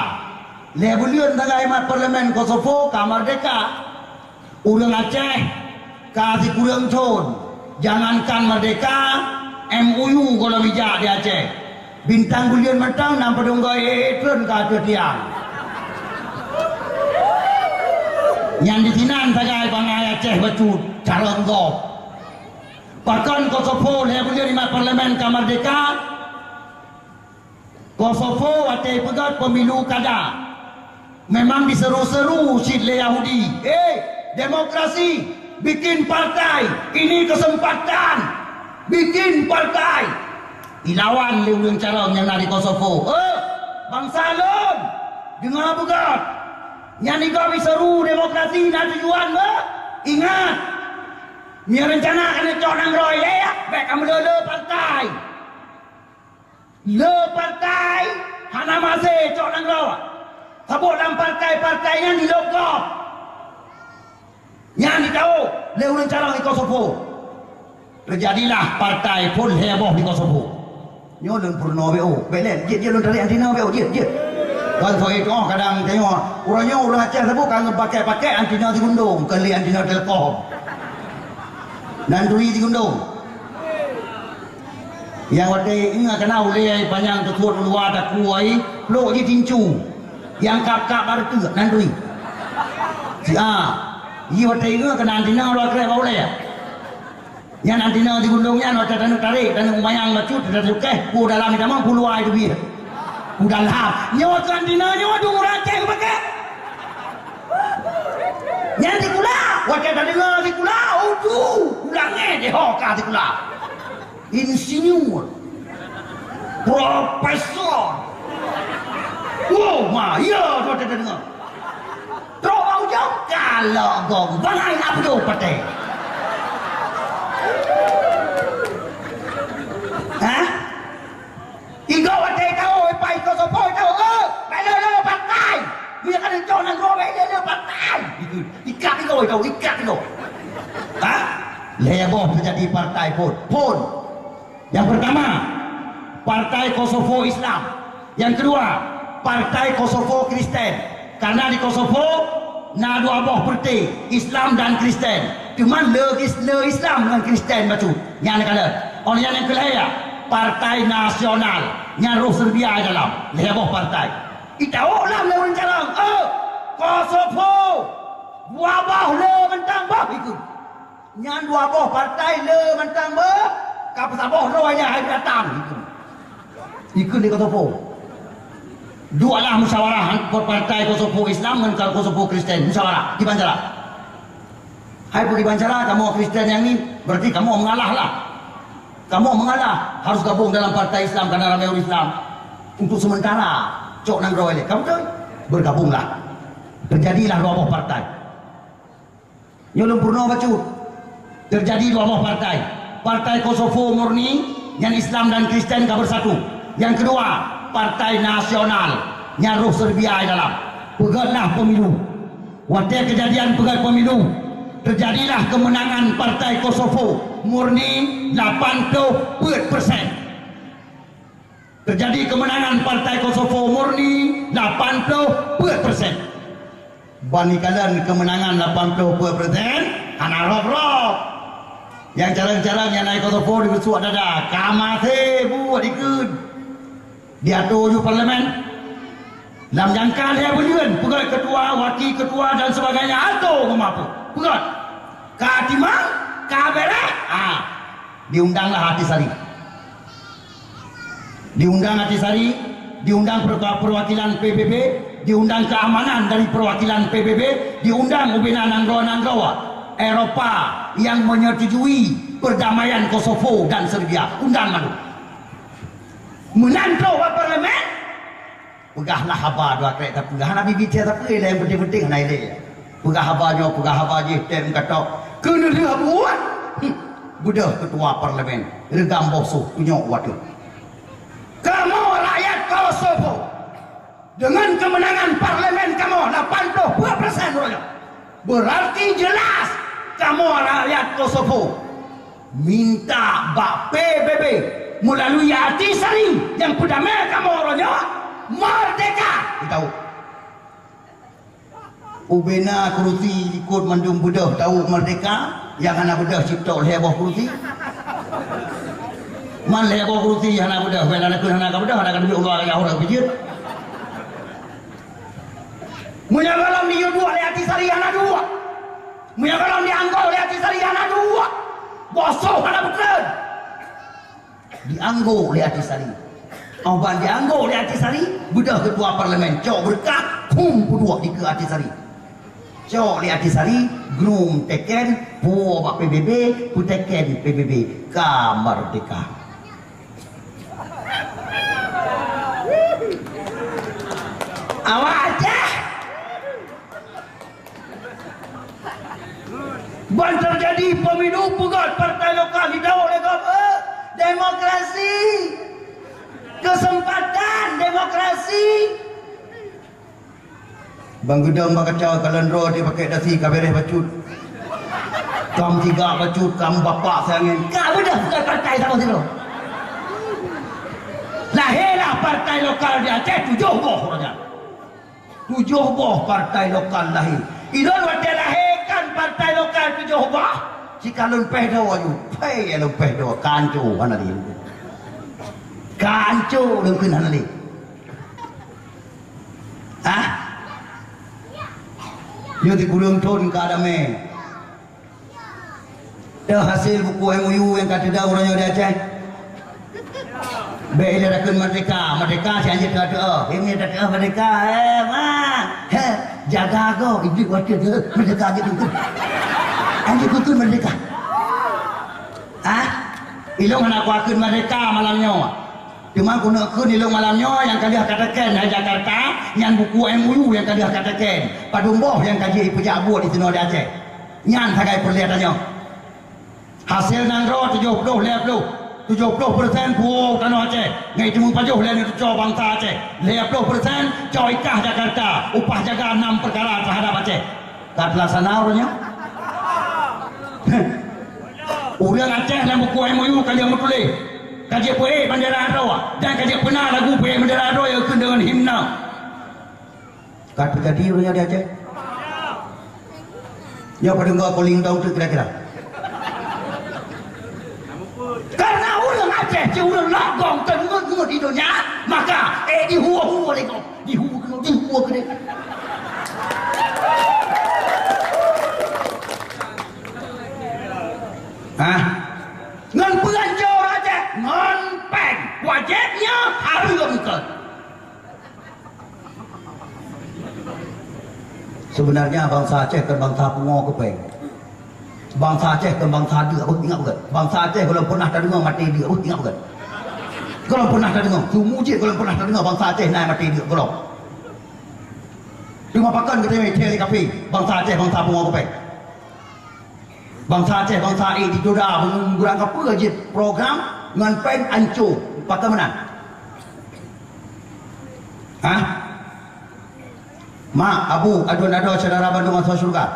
Lhèe buleuen sagai mat parlemen Kosovo ka merdeka. Ureueng Aceh ka sikureueng thon, jangankan merdeka, M O U gohlom ijak di Aceh. Bintang buleuen mantong na padum goe ék treun ka ateueh tiang. Nyan disinan sagai bangai Aceh bacut carông gob. Pakon Kosovo lhèe buleuen imat parlemen ka merdeka? Kosovo watèe peugöt pemilu kada, memang diseru-seru cit lé Yahudi, "Eh, demokrasi, bikin partai, ini kesempatan, bikin partai." Ilawan lé ureueng carông nyang na di Kosovo. "Eh, bansa lôn, deungö beugöt. Nyan di gob iseru demokrasi na tujuan beuh? Ingat, meunyo reuncana keuneuk cok nanggroe ilèe, bèk kameuleu-leu partai." Le partai hana maséh cok nanggroe. Saboh lam partai-partai nyan dilôb gob. Nyan jitawök lé ureueng carông di Kosovo. Teujadilah partai phôn lhèe boh di Kosovo. Nyoe lôn peurunoe bèk, oh, bèk lé, jeuet, jeuet lôn tarek antina bèk, oh, jeuet, jeuet. Kan soe tu'oh kadang tanyoe, uroe nyoe ureueng Aceh saboh ka ngeupakèk-pakèk antina Sigundong, kon lé antina Telkom. Nan turi Sigundong. Nyang watèe ingat keunan ulèe panyang teukuet u luwa takue ai, plôk jih tincu. Nyang kap-kap bak reuteuek nan turi. Si a, jih watèe ingat keunan antina luwa krek bak ulèe. Nyan antina Sigundong nyan watèe taneuk tarek, taneuk meumayang bacut, taneuk cukéh, pu dalam itamong, pu luwa iteubiet. Pu dalam. Nyoe keu antina nyoe dum ureueng Aceh geupakèk. Nyan sikula, watèe tadeungö sikula, udu, ulangèe jih ho ka sikula. Insinyur. Profesor. Woe, ma, ya, watèe tadeungö. Trok bak ujong, kalok gong, bangai na beudôh patéh. Hah? Igoe watèe tawök, ipai Kosovo tawök, "Eh, bèk lé-lé partai! Meunyo ka neucok nanggroe, bèk lé-lé partai!" Ikheun, ikat igoe tawök, ikat igoe. Hah? Lhèe boh teujadi partai phôn. Phôn. Nyang peurtama, Partai Kosovo Islam. Nyang keudua, Partai Kosovo Kristen. Karena di Kosovo na dua boh peureute, Islam dan Kristen. Teuma le Is-, le Islam ngon Kristen bacut. Nyan ka lheueh. Óh lheueh nyan nyang keulhèe, Partai Nasional. Nyan roh Serbia di dalam. Lhèe boh partai. Itawök lam lé ureueng carông. Eh, Kosovo! Dua boh le mantong boh ikheun. Nyan dua boh partai le mantong beuh, ka peusaboh droe nyan hai datang. Ikheun di Kosovo. Duek lah musyawarah antara partai Kosovo Islam ngon Kosovo Kristen. Musyawarah, kiban cara. Hai peukiban cara, kamoe Kristen nyang ni, berarti kamoe mengalah lah. Kamoe mengalah, harus gabung dalam partai Islam karena ramé ureueng Islam. Untuk sementara, cok nanggroe lé. Kamoe beutôi? Bergabunglah. Terjadilah dua boh partai. Nyoe lôn peurunoe bacut. Terjadi dua boh partai. Partai Kosovo murni, nyan Islam dan Kristen ka bersatu. Nyang keudua, Partai Nasional, nyan roh Serbia di dalam. Peugötlah pemilu. Watèe keujadian peugöt pemilu, terjadilah kemenangan Partai Kosovo murni lapan ploh peuet persen. Terjadi kemenangan Partai Kosovo murni lapan ploh peuet persen. Ban ikalon kemenangan lapan ploh peuet persen, hana rôb-rôb. Nyang carông-carông nyang na di Kosovo dibeusuak dada, ka maté buet dikeue. Diatur ju parlemen. Lam jangka lhèe buleuen, peugöt ketua, wakil ketua dan sebagainya, atur meumapeu. Peugöt. Ka timang, ka bèrèh, ha. Diundanglah Ahtisaari. Diundang Ahtisaari, diundang per-, perwakilan P B B, diundang keamanan dari perwakilan P B B, diundang ubena nanggroe-nanggroe Eropa yang menyetujui perdamaian Kosovo dan Serbia. Undang mandum. Meunan trok bak parlemen, peugahlah haba dua krek sapeue. Hana bibit sapeue, nyang penting-penting hana ilèe. Peugah haba nyoe, peugah haba jih, tem katok. Keuneulheueh buet, hmm, beudôh ketua parlemen, reugam boh sôh, tunyok u ateueh. Kamoe rakyat Kosovo, deungon keumeunangan parlemen kamoe lapan ploh dua persen uroe nyoe, beurarti jeulaih kamoe rakyat Kosovo Minta bak P B B meulalu Atisari nyang peudamé kamoe uroe nyoe, merdeka! Tawök. Ubena keurusi likot mandum beudôh tawök merdeka, nyang hana beudôh cit lhèe boh keurusi. Man lhèe boh keurusi hana beudôh, bèk na keuh hana ka beudôh, hana ka teubiet ulèe ka jauh dah ka pijeut. Meunyoe gohlom jiyue duek lé Atisari hana duek. Meunyoe gohlom jianggô lé Atisari hana duek. Boh soh hana beutreun. Jianggô lé Atisari. Óh ban jianggô lé Atisari, beudôh keutua parlemen cok beureukat, phum peuduek dikeue Atisari. Cok lé Atisari, grum teken, puwoe bak P B B, peuteken P B B, ka merdeka. Awak Aceh! Ban teujadi pemilu peugöt partai lokal di Daud lé gob, eh, demokrasi, kesempatan demokrasi. Ban geudong bak kaca kalon droe di pakai dasi ka beres bacut. Kam tiga bacut, kam bapak seangin. Ka beudôh bukan partai sama sidroe. Lahirlah partai lokal di Aceh tujoh boh uroe nyan. Tujoh boh partai lokal lahé. Ilôn watèe lahé kan partai lokal tujoh boh, sikalon péh droe aju. Péh lôn péh droe, kanco hana lé. Kanco lôn kheun hana lé. Hah? Nyoe sikureueng thôn ka damé. Teuh hasil buku M O U nyang ka teudong uroe nyoe di Aceh. Bèk ilèe takheun merdeka, merdeka si anjeuet teuh-teuh. Ini teuh merdeka, eh, ma. He, jaga ko, iblih watèe teuh merdeka gitu. Anjeuet kukheun merdeka. Hah? Ilôn hana kukheun merdeka malam nyoe. Teuma keuneuk kheun ilôn malam nyoe nyang ka lheueh ka teken hai Jakarta, nyan buku M O U nyang ka lheueh ka teken. Padum boh nyang ka jeuet ipeujak buet disinoe di Aceh. Nyan sagai peureulèe tanyoe. Hasé nanggroe tujoh ploh lhèe ploh, tujoh ploh persen puwoe tanoh Aceh, ngai teumeupajoh lé neutuco bansa Aceh. Lhèe ploh persen cok ikah Jakarta, upah jaga nam peukara teuhadap Aceh. Ka teulaksana uroe nyoe? Ureueng Aceh lam buku M O U ka lheueh meutuléh, ka jeuet peuék bandera droe, dan ka jeuet peuna lagu peuék bandera droe nyang kheun deungon himne. Ka teujadi uroe nyoe di Aceh? Nyoe padum goe calling down teuk kira-kira. Karena ureueng Aceh cit ureueng lagong teungeut-ngeut di donya, maka, eh, dihue-hue lé gob. Dihue keunoe, dihue keudéh. Hah? Ngon peue hanco ureueng Aceh? Ngon péng. Wajéb nyoe, hareuem kon. Seubeunarnya bansa Aceh kon bansa pungo keu péng. Bansa Aceh kon bansa deuk, beuh, ingat beuh. Bansa Aceh gohlom peunah tadeungoe maté deuk, beuh, ingat beuh. Gohlom peunah tadeungoe, seumujit gohlom peunah tadeungoe bansa Aceh na maté deuk, gohlom. Teuma pakon geutanyoe jithèe lé kafé, bansa Aceh bansa pungo keu péng. Bansa Aceh, bansa ék dituda, beurangkapeue jeuet program ngon péng anco. Pakon meunan? Hah? Mak, abu, aduen adoe syedara bandum asoe syeuruga.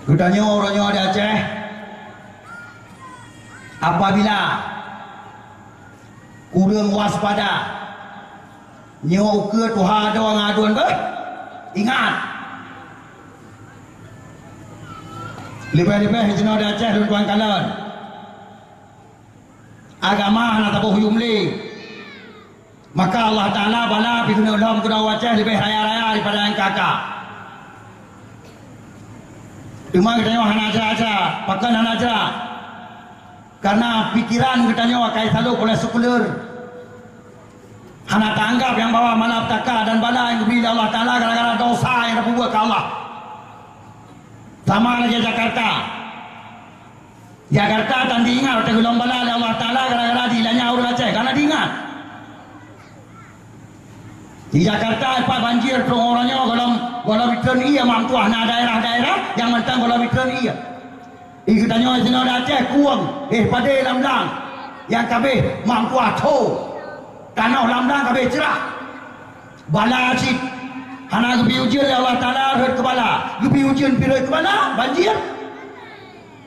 Geutanyoe uroe nyoe di Aceh, apabila kureueng waspada, nyoe ukeue tuha droe ngon aduen beuh. Ingat! Leubeh-leubeh jinoe di Aceh lôn tuan kalon. Agama hana taboh yum lé. Maka Allah Taala bala pih keuneuk lom keunoe u Aceh leubeh raya-raya daripada nyang ka-ka. Teuma geutanyoe hana jra-jra, pakon hana jra? Karena pikiran geutanyoe akai salôb oleh sekuler. Hana taanggap nyang bahwa malapetaka dan bala nyang geubri lé Allah Taala gara-gara dosa nyang tapeubuet keu Allah. Sama lagèe Jakarta. Jakarta tan diingat watèe geulom bala lé Allah Taala gara-gara di lanya ureueng Aceh, kana diingat. Di Jakarta pat banjir, troh uroe nyoe gohlom, gohlom itreun ié mak meutuah, na daerah-daerah nyang mantong gohlom itreun ié. Di geutanyoe sinoe di Aceh kueng, éh padé lam blang, nyang ka abéh mak meutuah tho. Tanoh lam blang ka abéh crah. Bala cit. Hana geubri ujeuen lé Allah Taala rhot keu bala. Geubri ujeuen pih rhot keu bala, banjir.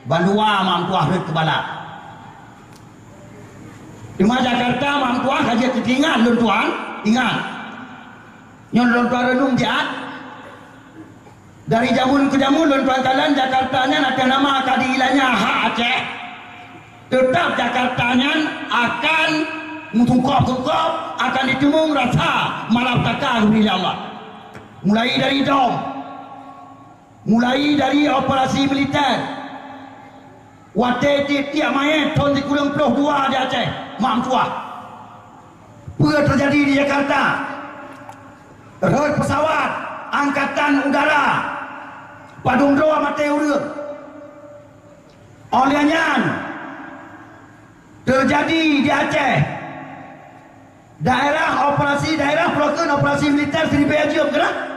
Bandua mak meutuah rhot keu balat. Teuma Jakarta mak meutuah ka jeuet keu teuingat lôn tuan, ingat. Nyoe lôn tuan reunong jeuet. Dari jameun keu jameun lôn tuan kalon Jakarta nyan ateueh nama ka diilanya hak Aceh. Teutap Jakarta nyan akan meusungkôb-sungkôb, akan jiteumeung rasa malapetaka geubri lé Allah. Mulai dari dom, mulai dari operasi militer. Watée tieb-tieb manyét thon sikureueng ploh dua di Aceh, mak meutuah. Peue teujadi di Jakarta? Rhot pesawat angkatan udara, padum droe maté ureuëng. Óh lheueh nyan teujadi di Aceh, daerah operasi, daerah peurokon operasi militer siribée jeuem keudroe.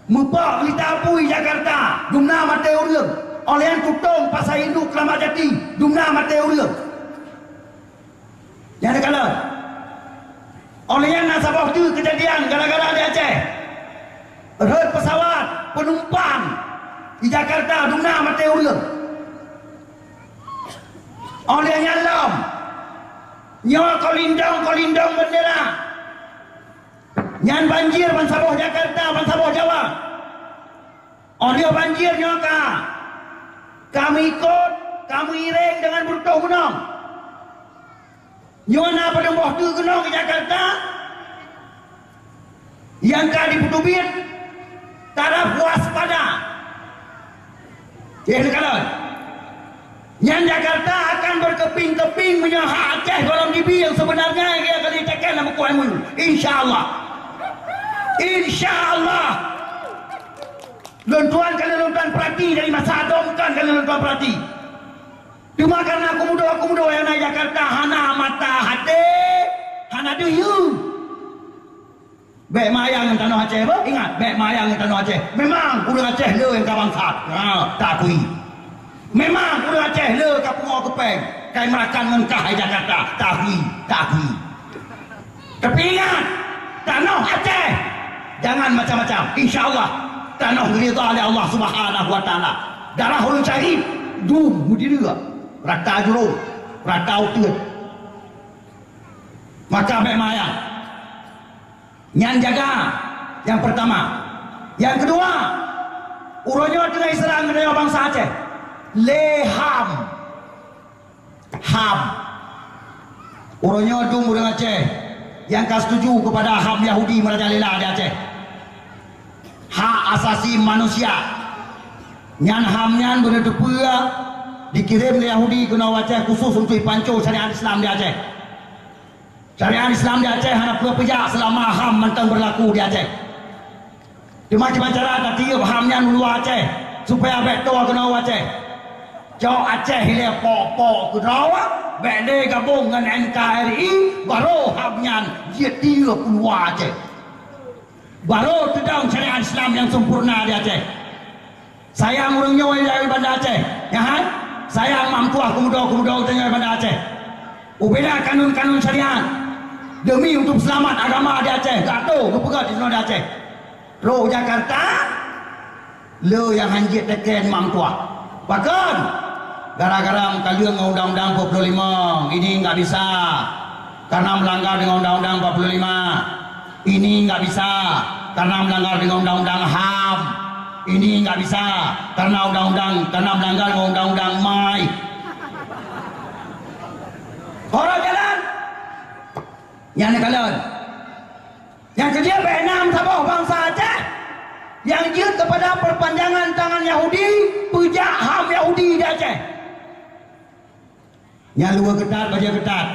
Meupok geulita apui Jakarta, dumna maté ureuëng. Óh lheueh nyan tutong Pasai Induk Keramat Jati, dumna maté ureuëng. Nyang neukalon. Óh lheueh nyan na saboh teuk keujadian gara-gara di Aceh. Rhot pesawat peunumpang di Jakarta dumna maté ureuëng. Óh lheueh nyan lom, nyoe kolindong-kolindong bendera. Nyan banjir bansaboh Jakarta, bansaboh Jawa. Óh lheueh banjir nyoe ka, ka meuikot, ka meuiréng deungon beureutôh gunong. Nyoe na padum boh teuk gunong di Jakarta nyang ka jipeuteubiet taraf waspada. Éh, neukalon. Nyan Jakarta akan berkeping-keping meunyoe hak Aceh gohlom dibi nyang seubeunarnya nyang ka jiteken lam buku M O U. Insya Allah. Insya Allah. Lôn tuan ka lôn tuan peurati dari masa dom kan ka lôn tuan peurati. Teuma kareuna kumudo-kumudo nyang na Jakarta hana mata hati, hana deuh yue. Bék mayang ngon tanoh Aceh, beuh. Ingat, bék mayang ngon tanoh Aceh. Memang ureuëng Aceh le nyang ka bangsat. Ha, takui. Memang ureuëng Aceh le ka pungoe keupeng, kai meurakan ngon kah hai Jakarta. Takui, takui. Tapi ingat, tanoh Aceh jangan macam-macam. Insya Allah, tanoh ridha lé Allah Subhanahu wa Taala. Darah ureuëng syahid dum meudireuk, rata jurông, rata uteuen. Maka bék mayang. Nyan jaga, nyang peurtama. Nyang keudua, uroe nyoe teungoh iseurang geutanyoe bansa Aceh lé HAM. HAM. Uroe nyoe dum ureuëng Aceh nyang ka setuju keupada HAM Yahudi meurajalela di Aceh. Hak asasi manusia. Nyan HAM nyan beuneuteupeu dikirém lé Yahudi keunoe u Aceh khusus untuk jipanco syariat Islam di Aceh. Syariat Islam di Aceh hana peue peujak seulama HAM mantong beurlaku di Aceh. Teuma kiban cara tatiep HAM nyan u luwa Aceh, supaya bék toe keunoe u Aceh. Cok Aceh ilée pok-pok keudroe, bék lé gabong ngon N K R I, barô HAM nyan jitiep u luwa Aceh. Barô teudong syariat Islam nyang sempurna di Aceh. Sayang ureuëng nyoe nyang di Banda Aceh, nyan hai? Sayang mak meutuah kumudo-kumudo geutanyoe di Banda Aceh. Ubena kanun-kanun syariat demi untuk seulamat agama di Aceh, geuato geupeugah di sinoe di Aceh. Trok u Jakarta, le nyang hanjeuet teken mak meutuah. Pakon? Gara-gara meukaleueng ngon undang-undang dua puluh lima, ini enggak bisa. Karena melanggar dengan undang-undang empat puluh lima. Ini enggak bisa karena melanggar dengan undang-undang HAM. Ini enggak bisa karena undang-undang, karena melanggar dengan undang-undang MAI. Orang jalan. Nyang neukalon. Nyang keujeuet bék na meusaboh bansa Aceh nyang jeuet keupada perpanjangan tangan Yahudi, peujak HAM Yahudi di Aceh. Nyan luweue keutat bajée keutat.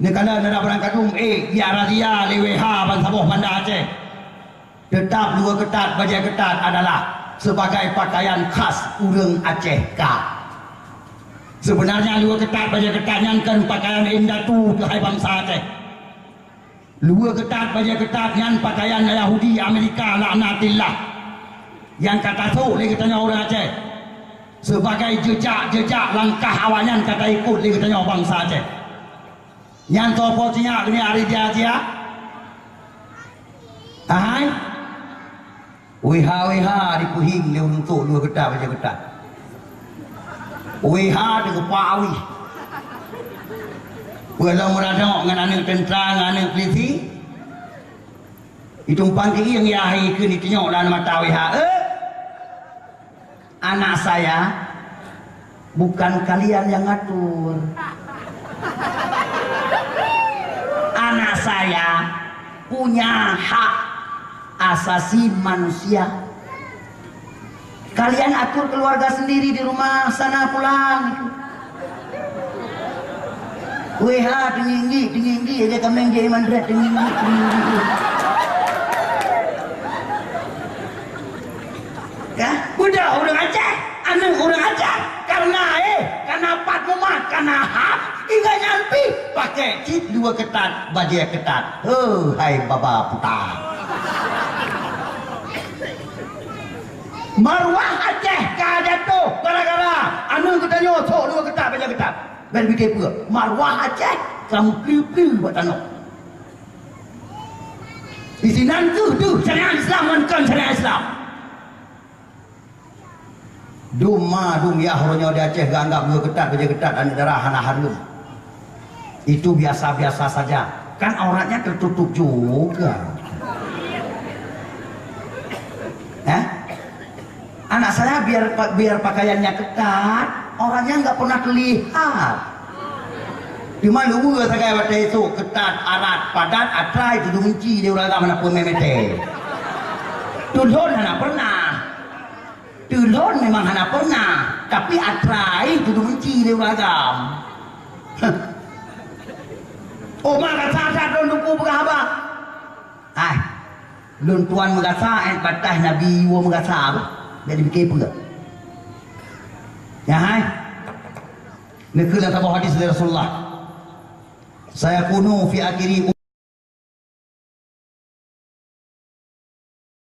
Neukalon na barang kadum, eh, jak razia lé W H bansaboh Banda Aceh. Teutap luweue keutat bajée keutat adalah sebagai pakaian khas ureuëng Aceh ka. Seubeunarnya luweue keutat bajée keutat nyan kon pakaian indatu keuhai bansa Aceh. Luweue keutat bajée keutat nyan pakaian Yahudi Amerika laknatillah nyang ka tasok lé geutanyoe ureuëng Aceh. Sebagai jeujak-jeujak langkah awaknyan ka taikot lé geutanyoe bansa Aceh. Nyan soe po sinyak keuneuk ari dia-dia? Hai? Weha-weha dipeuhing lé ureuëng tok luweue keutat bajée keutat. W H teugeupak wih. Peue lom meuradok ngon aneuk teuntra, ngon aneuk pulisi. Itumpang keuieng ya hai kheun itunyok lam mata W H. Eh? Anak saya, bukan kalian yang ngatur. Anak saya punya hak asasi manusia. Kalian atur keluarga sendiri di rumah sana pulang. W H teunginggik, teunginggik, aja kameng jai mandret teunginggik, teunginggik. Kan? Budak ureueng Aceh, aneuk ureueng Aceh. Karena, eh, karena pat mumat, karena hak, ingat nyan pih pakai cit dua ketat, bajée ketat. Heuh, hai baba puta. Maruah Aceh ka jatoh gara-gara aneuk geutanyoe sok dua ketat, bajée ketat. Ban pike peue? Maruah Aceh ka meupli-pli bak tanoh. Di sinan keuh deuh syariat Islam ngon kon syariat Islam. Dum ma dum yah uroe nyoe di Aceh geuanggap dua ketat, bajée ketat, aneuk dara hana hareuem. Itu biasa-biasa saja. Kan auratnya tertutup juga. Eh? Anak saya biar biar pakaiannya ketat, auratnya nggak pernah terlihat. Cuma luweue sagai watée esok ketat, arat, padat, atra, itu dibenci lé ureueng agam hana peureumé mete. Tulôn hana pernah. Tulôn memang hana pernah, tapi atra itu dibenci lé ureueng agam. Oh, ma gata that lôn tuku peugah haba. Ai, lôn tuan meugasa, eh, bataih Nabi woe meugasa bah. Jadi pike peue? Nyan hai. Neukeu lam saboh hadis dari Rasulullah. Sayakunu fi akhiri